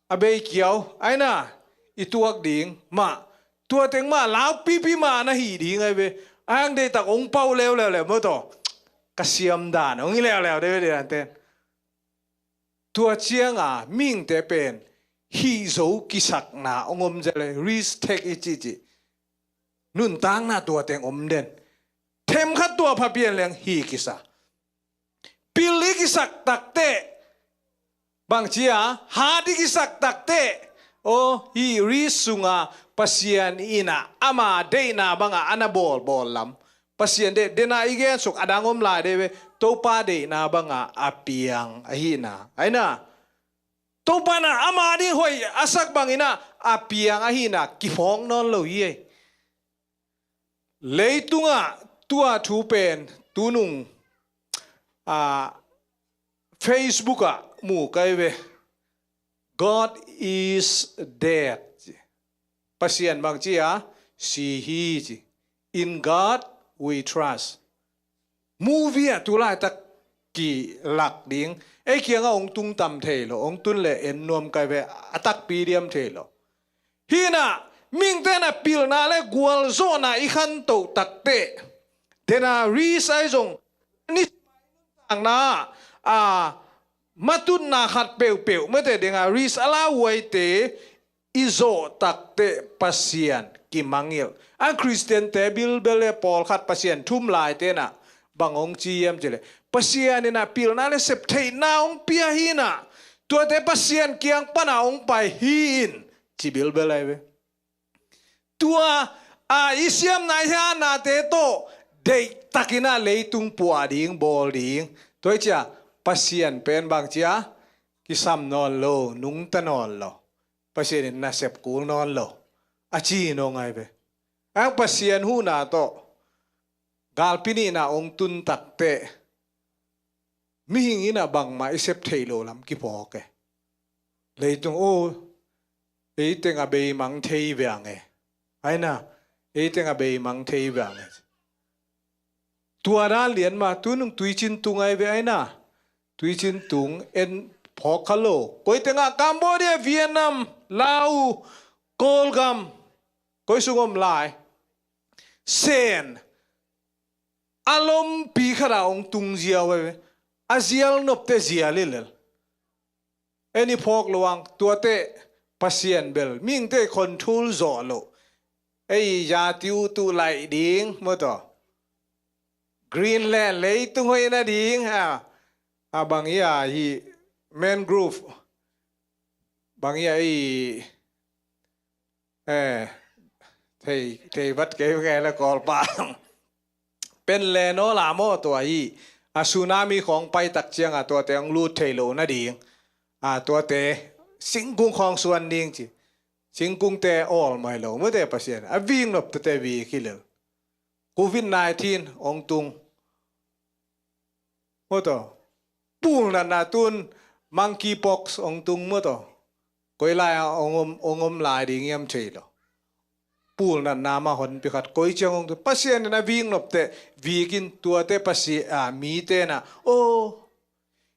a bei kiau, a ih na, i tuak ding mah. Tua teng mah laukpipi mah na hih ding ahi ve. A, hang deihtak hong pau leuleu leh maw taw, ka siam dan hong hi leuleu de ve, deihdan ten. Tua cianga mihingte pen hih zo kisakna hong om zel e, risk take i cihcih. Nuntakna tua teng om den. Themkhat tua pha pian leng hih kisa. Pil i kisak takte, bangci a, hat i kisak takte, aw, hih risk sunga Pasian in ah ama deihna banga a na bawlbawl lam. Pasian deih, dena i gensuk a dang om lai de ve, Topa deihna banga a piang ahihna. A ih na, Topa in ah ama ding hoih a sak bangin ah a piang ahihna kiphawk nawn lo hi ei. Leitungah tua thu pen tunung, a, Facebook ah mu kai ve. God is dead. Pasian bangci a, si hi ci. In God we trust. Movie ah tulaitak kilak ding. Ei kiangah hong tung tam thei lo, hong tun leh en nuam kai ve, a takpi diam thei lo. Hi in ah, mihingte in ah pilna le gualzawhna i khantoh takte, dena risk ahi zong, ni takna, a, matutna khat peuhpeuh mete denga risk a lauhuaite i zawh takte Pasian kimangngilh. A, Khristiante bilbel le pawlkhat Pasian thum laite in ah bang hong ci hiam cih leh, Pasian in ah pilna le septheihna hong pia hi in ah, tuate Pasian kiang pana hong pai hi in, ci bilbel ahi ve. Tua, a, i siamna i hatnate tawh deihtakin ah leitung puah ding, bawl ding. Tua hi ciah Pasian pen bangci a, kisam nawn lo, nungta nawn lo. Pasian in nasep kul nawn lo, a ci nawn ngai ve. A, Pasian huhna tawh galpi nihna hong tun takte, mihing in ah bangmah i sep theih loh lam kiphawk e. Leitung, aw, ei teng a beimang thei ve ang e. A ih na, ei teng a beimang thei ve ang e. Tua dan lian mah, tunung tuicin tung ahi ve, a ih na. Tuicin tung en phawk kha lo. Koi tengah Cambodia, Vietnam, Laos, Kawlgam, koi sung om lai, Sen a lompi khatah hong tung ziau ahi ve. A zial nopte zial hi lel. En i phawk lo ang, tuate Pasian bel mihingte control zawh lo. Ei, yati uh tuh laih ding maw taw. Greenland leitung hoih nading, a, a bang hi a, hi mangrove bang hi a, ei, eh, thei, thei vat kei nge le Kawlpa. Pen le naw la maw tua hi. A, tsunami khawng pai tak cianga tuate hong lut thei lo nading. A, tuate singkung khawng suan ding ci. Singkungte awl mai lo mawte Pasian. A vik nop tuate vik hi lel. Covid nineteen hong tung. Maw taw. Pulnatna tun monkeypox hong tung maw taw. Koi lai a hong om, hong om lai ding hiam thei lo. Pulnatna mah honpi khat koi ciang hong tung. Pasian in a vik nopte vik in tuate Pasian, a, mite na. Aw.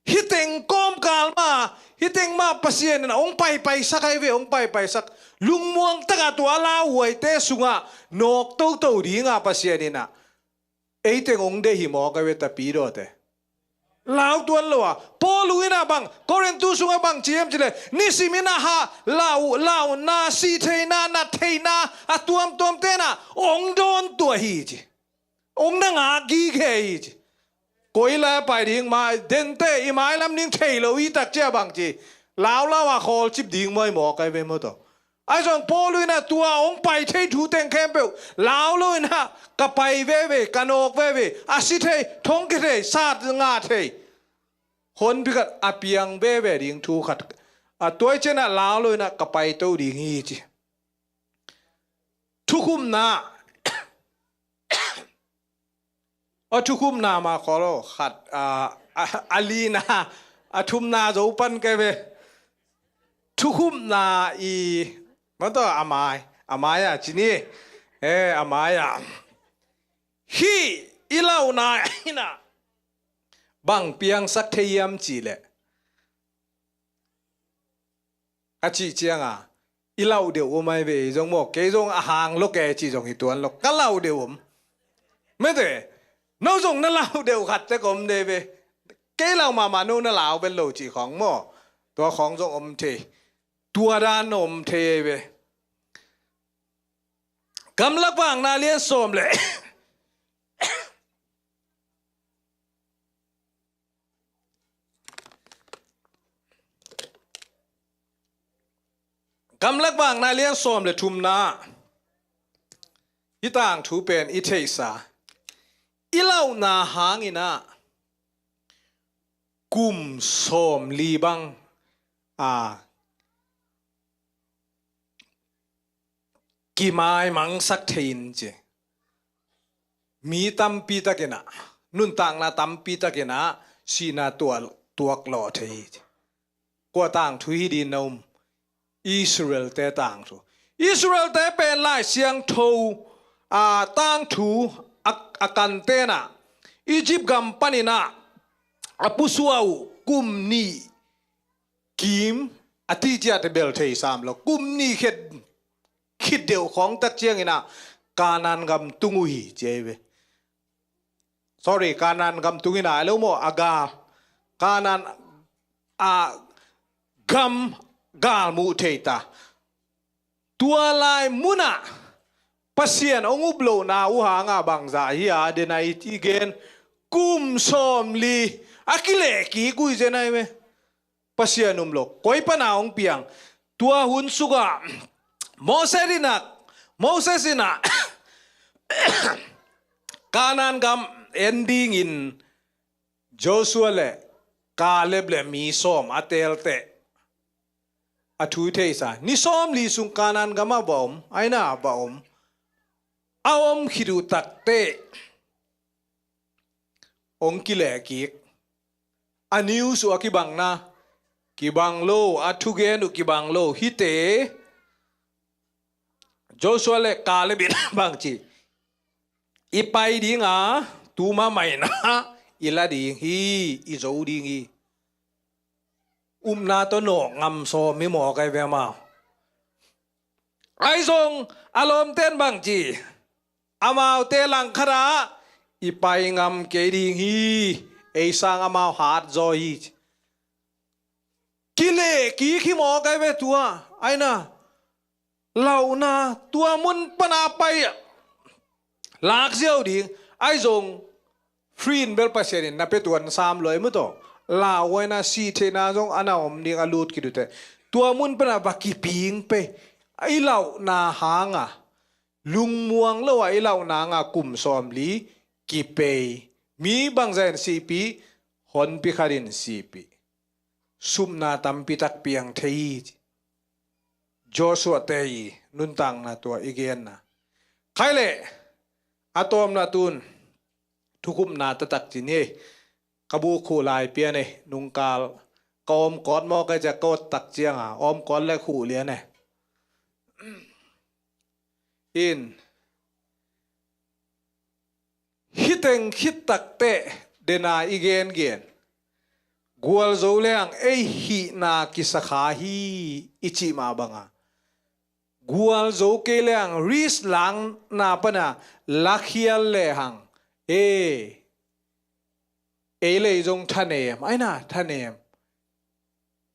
Hih teng kawmkal mah, hih teng mah Pasian in a hong paipaisak ahi ve, hong paipaisak. Lungmuang takah tua lauhuaite sungah nawk toto dinga Pasian in a Ei teng hong deih hi maw, ka ve, tapidawte. Lau tuan lo a, Paul in ah bang, Korintu sungah bang ci hiam cih leh, nisim in ah ha, lau, launa, sih theihna, nat theihna, a tuamtuamte in ah hong dawn tuah hi ci. Hong na ngak gige hi ci. Koi lai a pai ding, mai, dente i mailam ding thei lo i tak ciang bang ci. Lau lau a khawlcip ding maw, maw, ka ve, maw, tawh. Ahi zong Paul in ah tua hong pai thei thu teng khempeuh lau lo in ah, ka pai veve, ka nawk veve, a si thei, thong khia thei, sat ngah thei, honpi khat a piang veve ding thu khat, a, tua ciang ah lau lo in ah ka paito ding hi ci. Thukhupna. A thukhupna mah khawl lo, khat, a, a, a lina, a thumna zo pan ka ve. Thukhupna i, maw, tawh, a mai, a mai ah ci ni. Eh, a mai ah. Hih i launa in ah bang piangsak thei hiam cih leh, a cih ciang a, i lau deuh om ai ve, zong maw, kei zong a hang lo kei cih zong hi tuan lo, ka lau deuh om. Mete, no zong na lau deuh khat tek om de ve. Kei lau mahmah, no na lau bel lo cih khawng maw. Tua khawng zong om thei. Tua dan om thei ai ve. Gamlak Vakna lian sawm le Gamlak Vakna lian sawm le thumna, hih tangthu pen i theihsa, i lauhna hangin ah kum sawmli bang a kimaimangsak thei in ci. Mi tampi takin ah, nuntakna tampi takin ah sihna tuak, tuak lawh thei hi ci. Kua tangthu hi ding na um? Israel-te tangthu. Israel-te pen Lai Siangtho a tangthu a, a kanten ah Egypt gam panin ah a pusuah uh kum nih kim a ti ciate bel thei sam lo. Kum nih khit, khit deuh khawng tak ciangin ah Kanaan gam tung uh hi ci ai ve. Sorry, Kanaan gam tung hi nai lo maw, a gal. Kanaan a gam gal muh thei ta. Tua lai munah Pasian hong up lohna uh hangah bangzah hi a, den a i gen, kum sawmli a kileh kik uh hi zen ai ve. Pasian um lo, koi pana hong piang? Tua hun sukah Moses in ah, Moses in ah Kanaan gam en dingin Joshua le Kaleb le mi sawm a teelteh a thu i theihsa. Ni sawmli sung Kanaan gam ah va om, aina va om. A om khit uh takteh hong kileh kik. A news uh a kibangna kibang lo, a thugen uh kibang lo. Hihte Joshua le Kaleb in bang ci? I pai ding a, tu mahmah in ah i la ding hi, i zo ding hi. Upna tawh nawk ngam sawm hi maw, kai ve amau. Ahi zong a lawmten bang ci? Amaute langkhat ah i pai ngam kei ding hi, ei sang amau hat zaw hi ci. Kileh kik hi maw, kai ve, tua aina lauhna, tua mun pana pai lak ziau ding. Ahi zong free in bel Pasian in na pia tuan sam lo ai mu tawh. Lau aina sih theihna zong a na om ding a lut khit uh teh. Tua mun pana va kiping pei. I lauhna hangah, lungmuang lo a i lauhna hangah kum sawmli kipei. Mi bangzah in sihpih? Honpi khat in sihpih. Supna tampi tak piang thei hi ci. Joshua-te i nuntakna tua i genna. Khai leh a tawpna tun thukhupna taktak ci ni. Ka buk khuh lai pian e, nungkal ka awm kawt maw, ka ciah kawt tak ciang a awm kawt le khuh lian e. In, hih teng khit takteh den a i gengen, gualzo leng ei hihna kisa kha hi i cih mah banga, gualzo kei leng risk lakna pana lakhial lehang Ei, ei le ei zong thanem, aina thanem.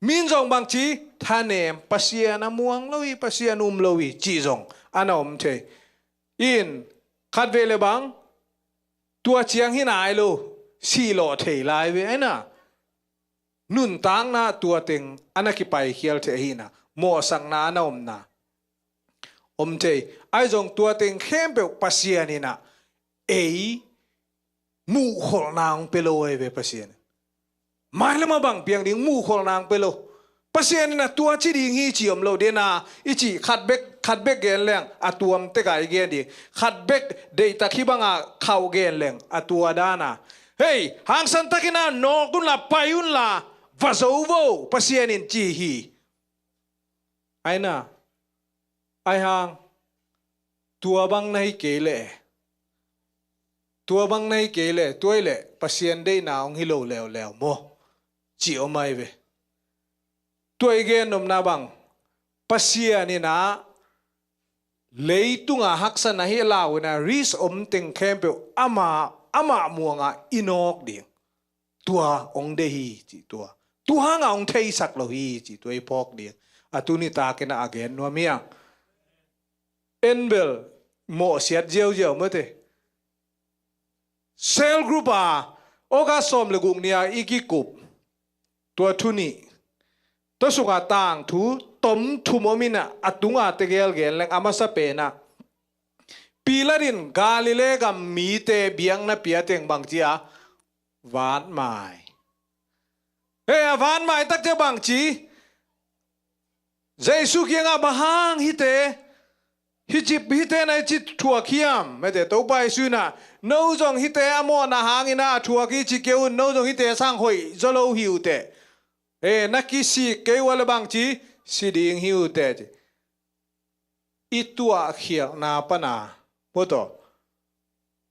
Min zong bangci thanem, Pasian a muang lo hi, Pasian um lo hi, ci zong ana om thei. In khat vei le bang, tua ciang hi nai lo, si lawh thei lai ve, aina. Nuntakna tua teng ana kipaikhial thei ahina, mawhsakna ana omna om thei. Ai zong tua teng khempeuh Pasian ina ei muhkholhna hong pia lo ai ve Pasian. Mai lama bang piang ding muhkholhna hong pia lo. Pasian ina tua ci ding hi ci om lo dena i ci khat bek, khat bek gen leng a tuam tek a i gen ding. Khat bek deihtak hi banga khauh gen leng a tua dana. Hei, hangsan takina nawk unla, pai unla, va zo vo, Pasian in ci hi. Aina, ai hang, tua bang na hi kei leh, tua bang na hi kei leh, tua i leh Pasian deihna hong hi lo leuleu maw, ci om ai ve. Tua i gen nopna bang, Pasian ina leitunga haksatna hi lau ina risk om teng khempeuh ama, ama muanga i nawk ding. Tua hong deih hi ci tua. Tua hanga hong theisak lo hi ci tua i phawk ding. A tuni takina a gen nuam hiang. En bel mawhsiat ziauziau mate. Cell group a August sawm le guk ni a i kikup. Tua thu nih. Tua sunga tangthu tom thum om ina a tunga tegel gen leng a masa pena. Pilat in Galilee gam mite biakna pia teng bang cia vatmai. He, a vatmai takte bang ci. Jesu kianga bang hang hite, hi cip hite na hi ci thuak hiam? Mete Topa Jesu ina, no zong hite a mawhna hangina a thuak hi ci kei un, no zong hite sang hoih zaw lo hi ute. He, na kisik kei ua le bang ci, si ding hi ute ci. I tuahkhialhna pana, puto.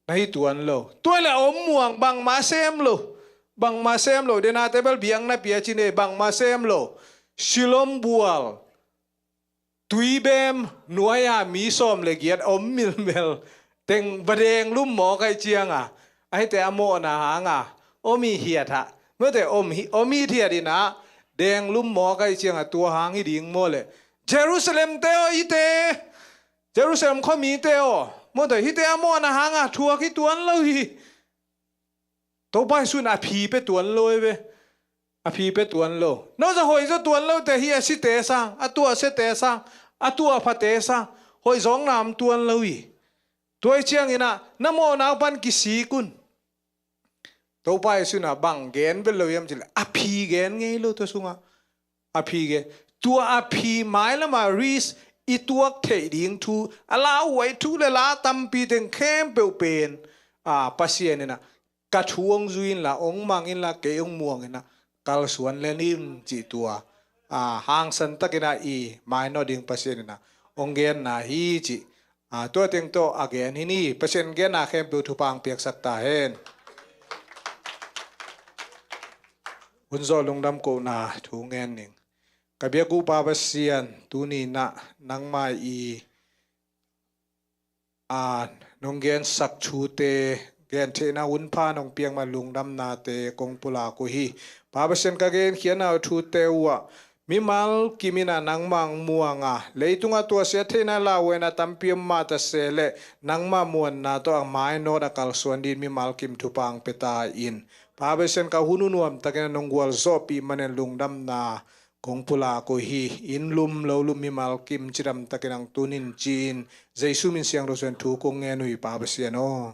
Na hi tuan lo. Tua le om muang bangmah sem lo. Bangmah sem lo. Dena tebel biakna pia cine bangmah sem lo. Silom bual. Tuibem nuaia mi sawm le giat om milmel. Teng vadeng lum maw kai cianga. Ahite a mawhna hanga. Om i hiat ha. Mete om hi, om i hiat ina. Deng lum maw kai cianga tua hang hi ding maw le. Jerusalem te o ite. Jerusalem khua mite aw, mawtaw hite a mawhna hanga thuak hi tuan lo hi. Topa Jesu in a phi pe tuan lo hi ve. A phi pe tuan lo. No za hoih zaw tuan lo te hi a site sang, a tuah sete sang, a tuah phate sang. Hoih zawng nam tuan lo hi. Tua hi ciangina, na mawhna pan kisik un. Topa Jesu ina bang gen vel lo hiam cile a phi gen ngei lo tua sunga. A phi gen. Tua a phi mailama risk i tuak theih ding thu a lauhuai thu le la tampi teng khempeuh pen. A Pasian ina ka thu hong zui inla hong mang inla kei hong muang ina kalsuan len in cih tua. A hangsan takina i mainawt ding Pasian ina hong genna hi cih. A, tua teng tawh a gen hi ni, Pasian genna khempeuh thupha hong piaksak ta hen. Hun zawh lungdam kohna thu ngen ning. Ka biak uh Pa Pasian, tuni na nangmah i, a, nong gensak thute, gen theihna hun pha nong piak man lungdamnate kong pulak uh hi. Pa Pasian ka genkhiatna uh thute uh ah, mimal kim ina nangmah hong muanga, leitunga tuahsia theihna lauhuaina tampi om mah ta se le, nangmah muanna tawh a mainawt a kalsuan din mimal kim thupha hong pia ta in. Pa Pasian ka hun uh nuamtakin a nong gualzawhpih manin lungdamna kong pulak uh hi. In lum lo lum mimal kim cidam takin hong tun in ci-in Jesu min siangtho suan thu kong ngen uh hi Pa Pasian aw.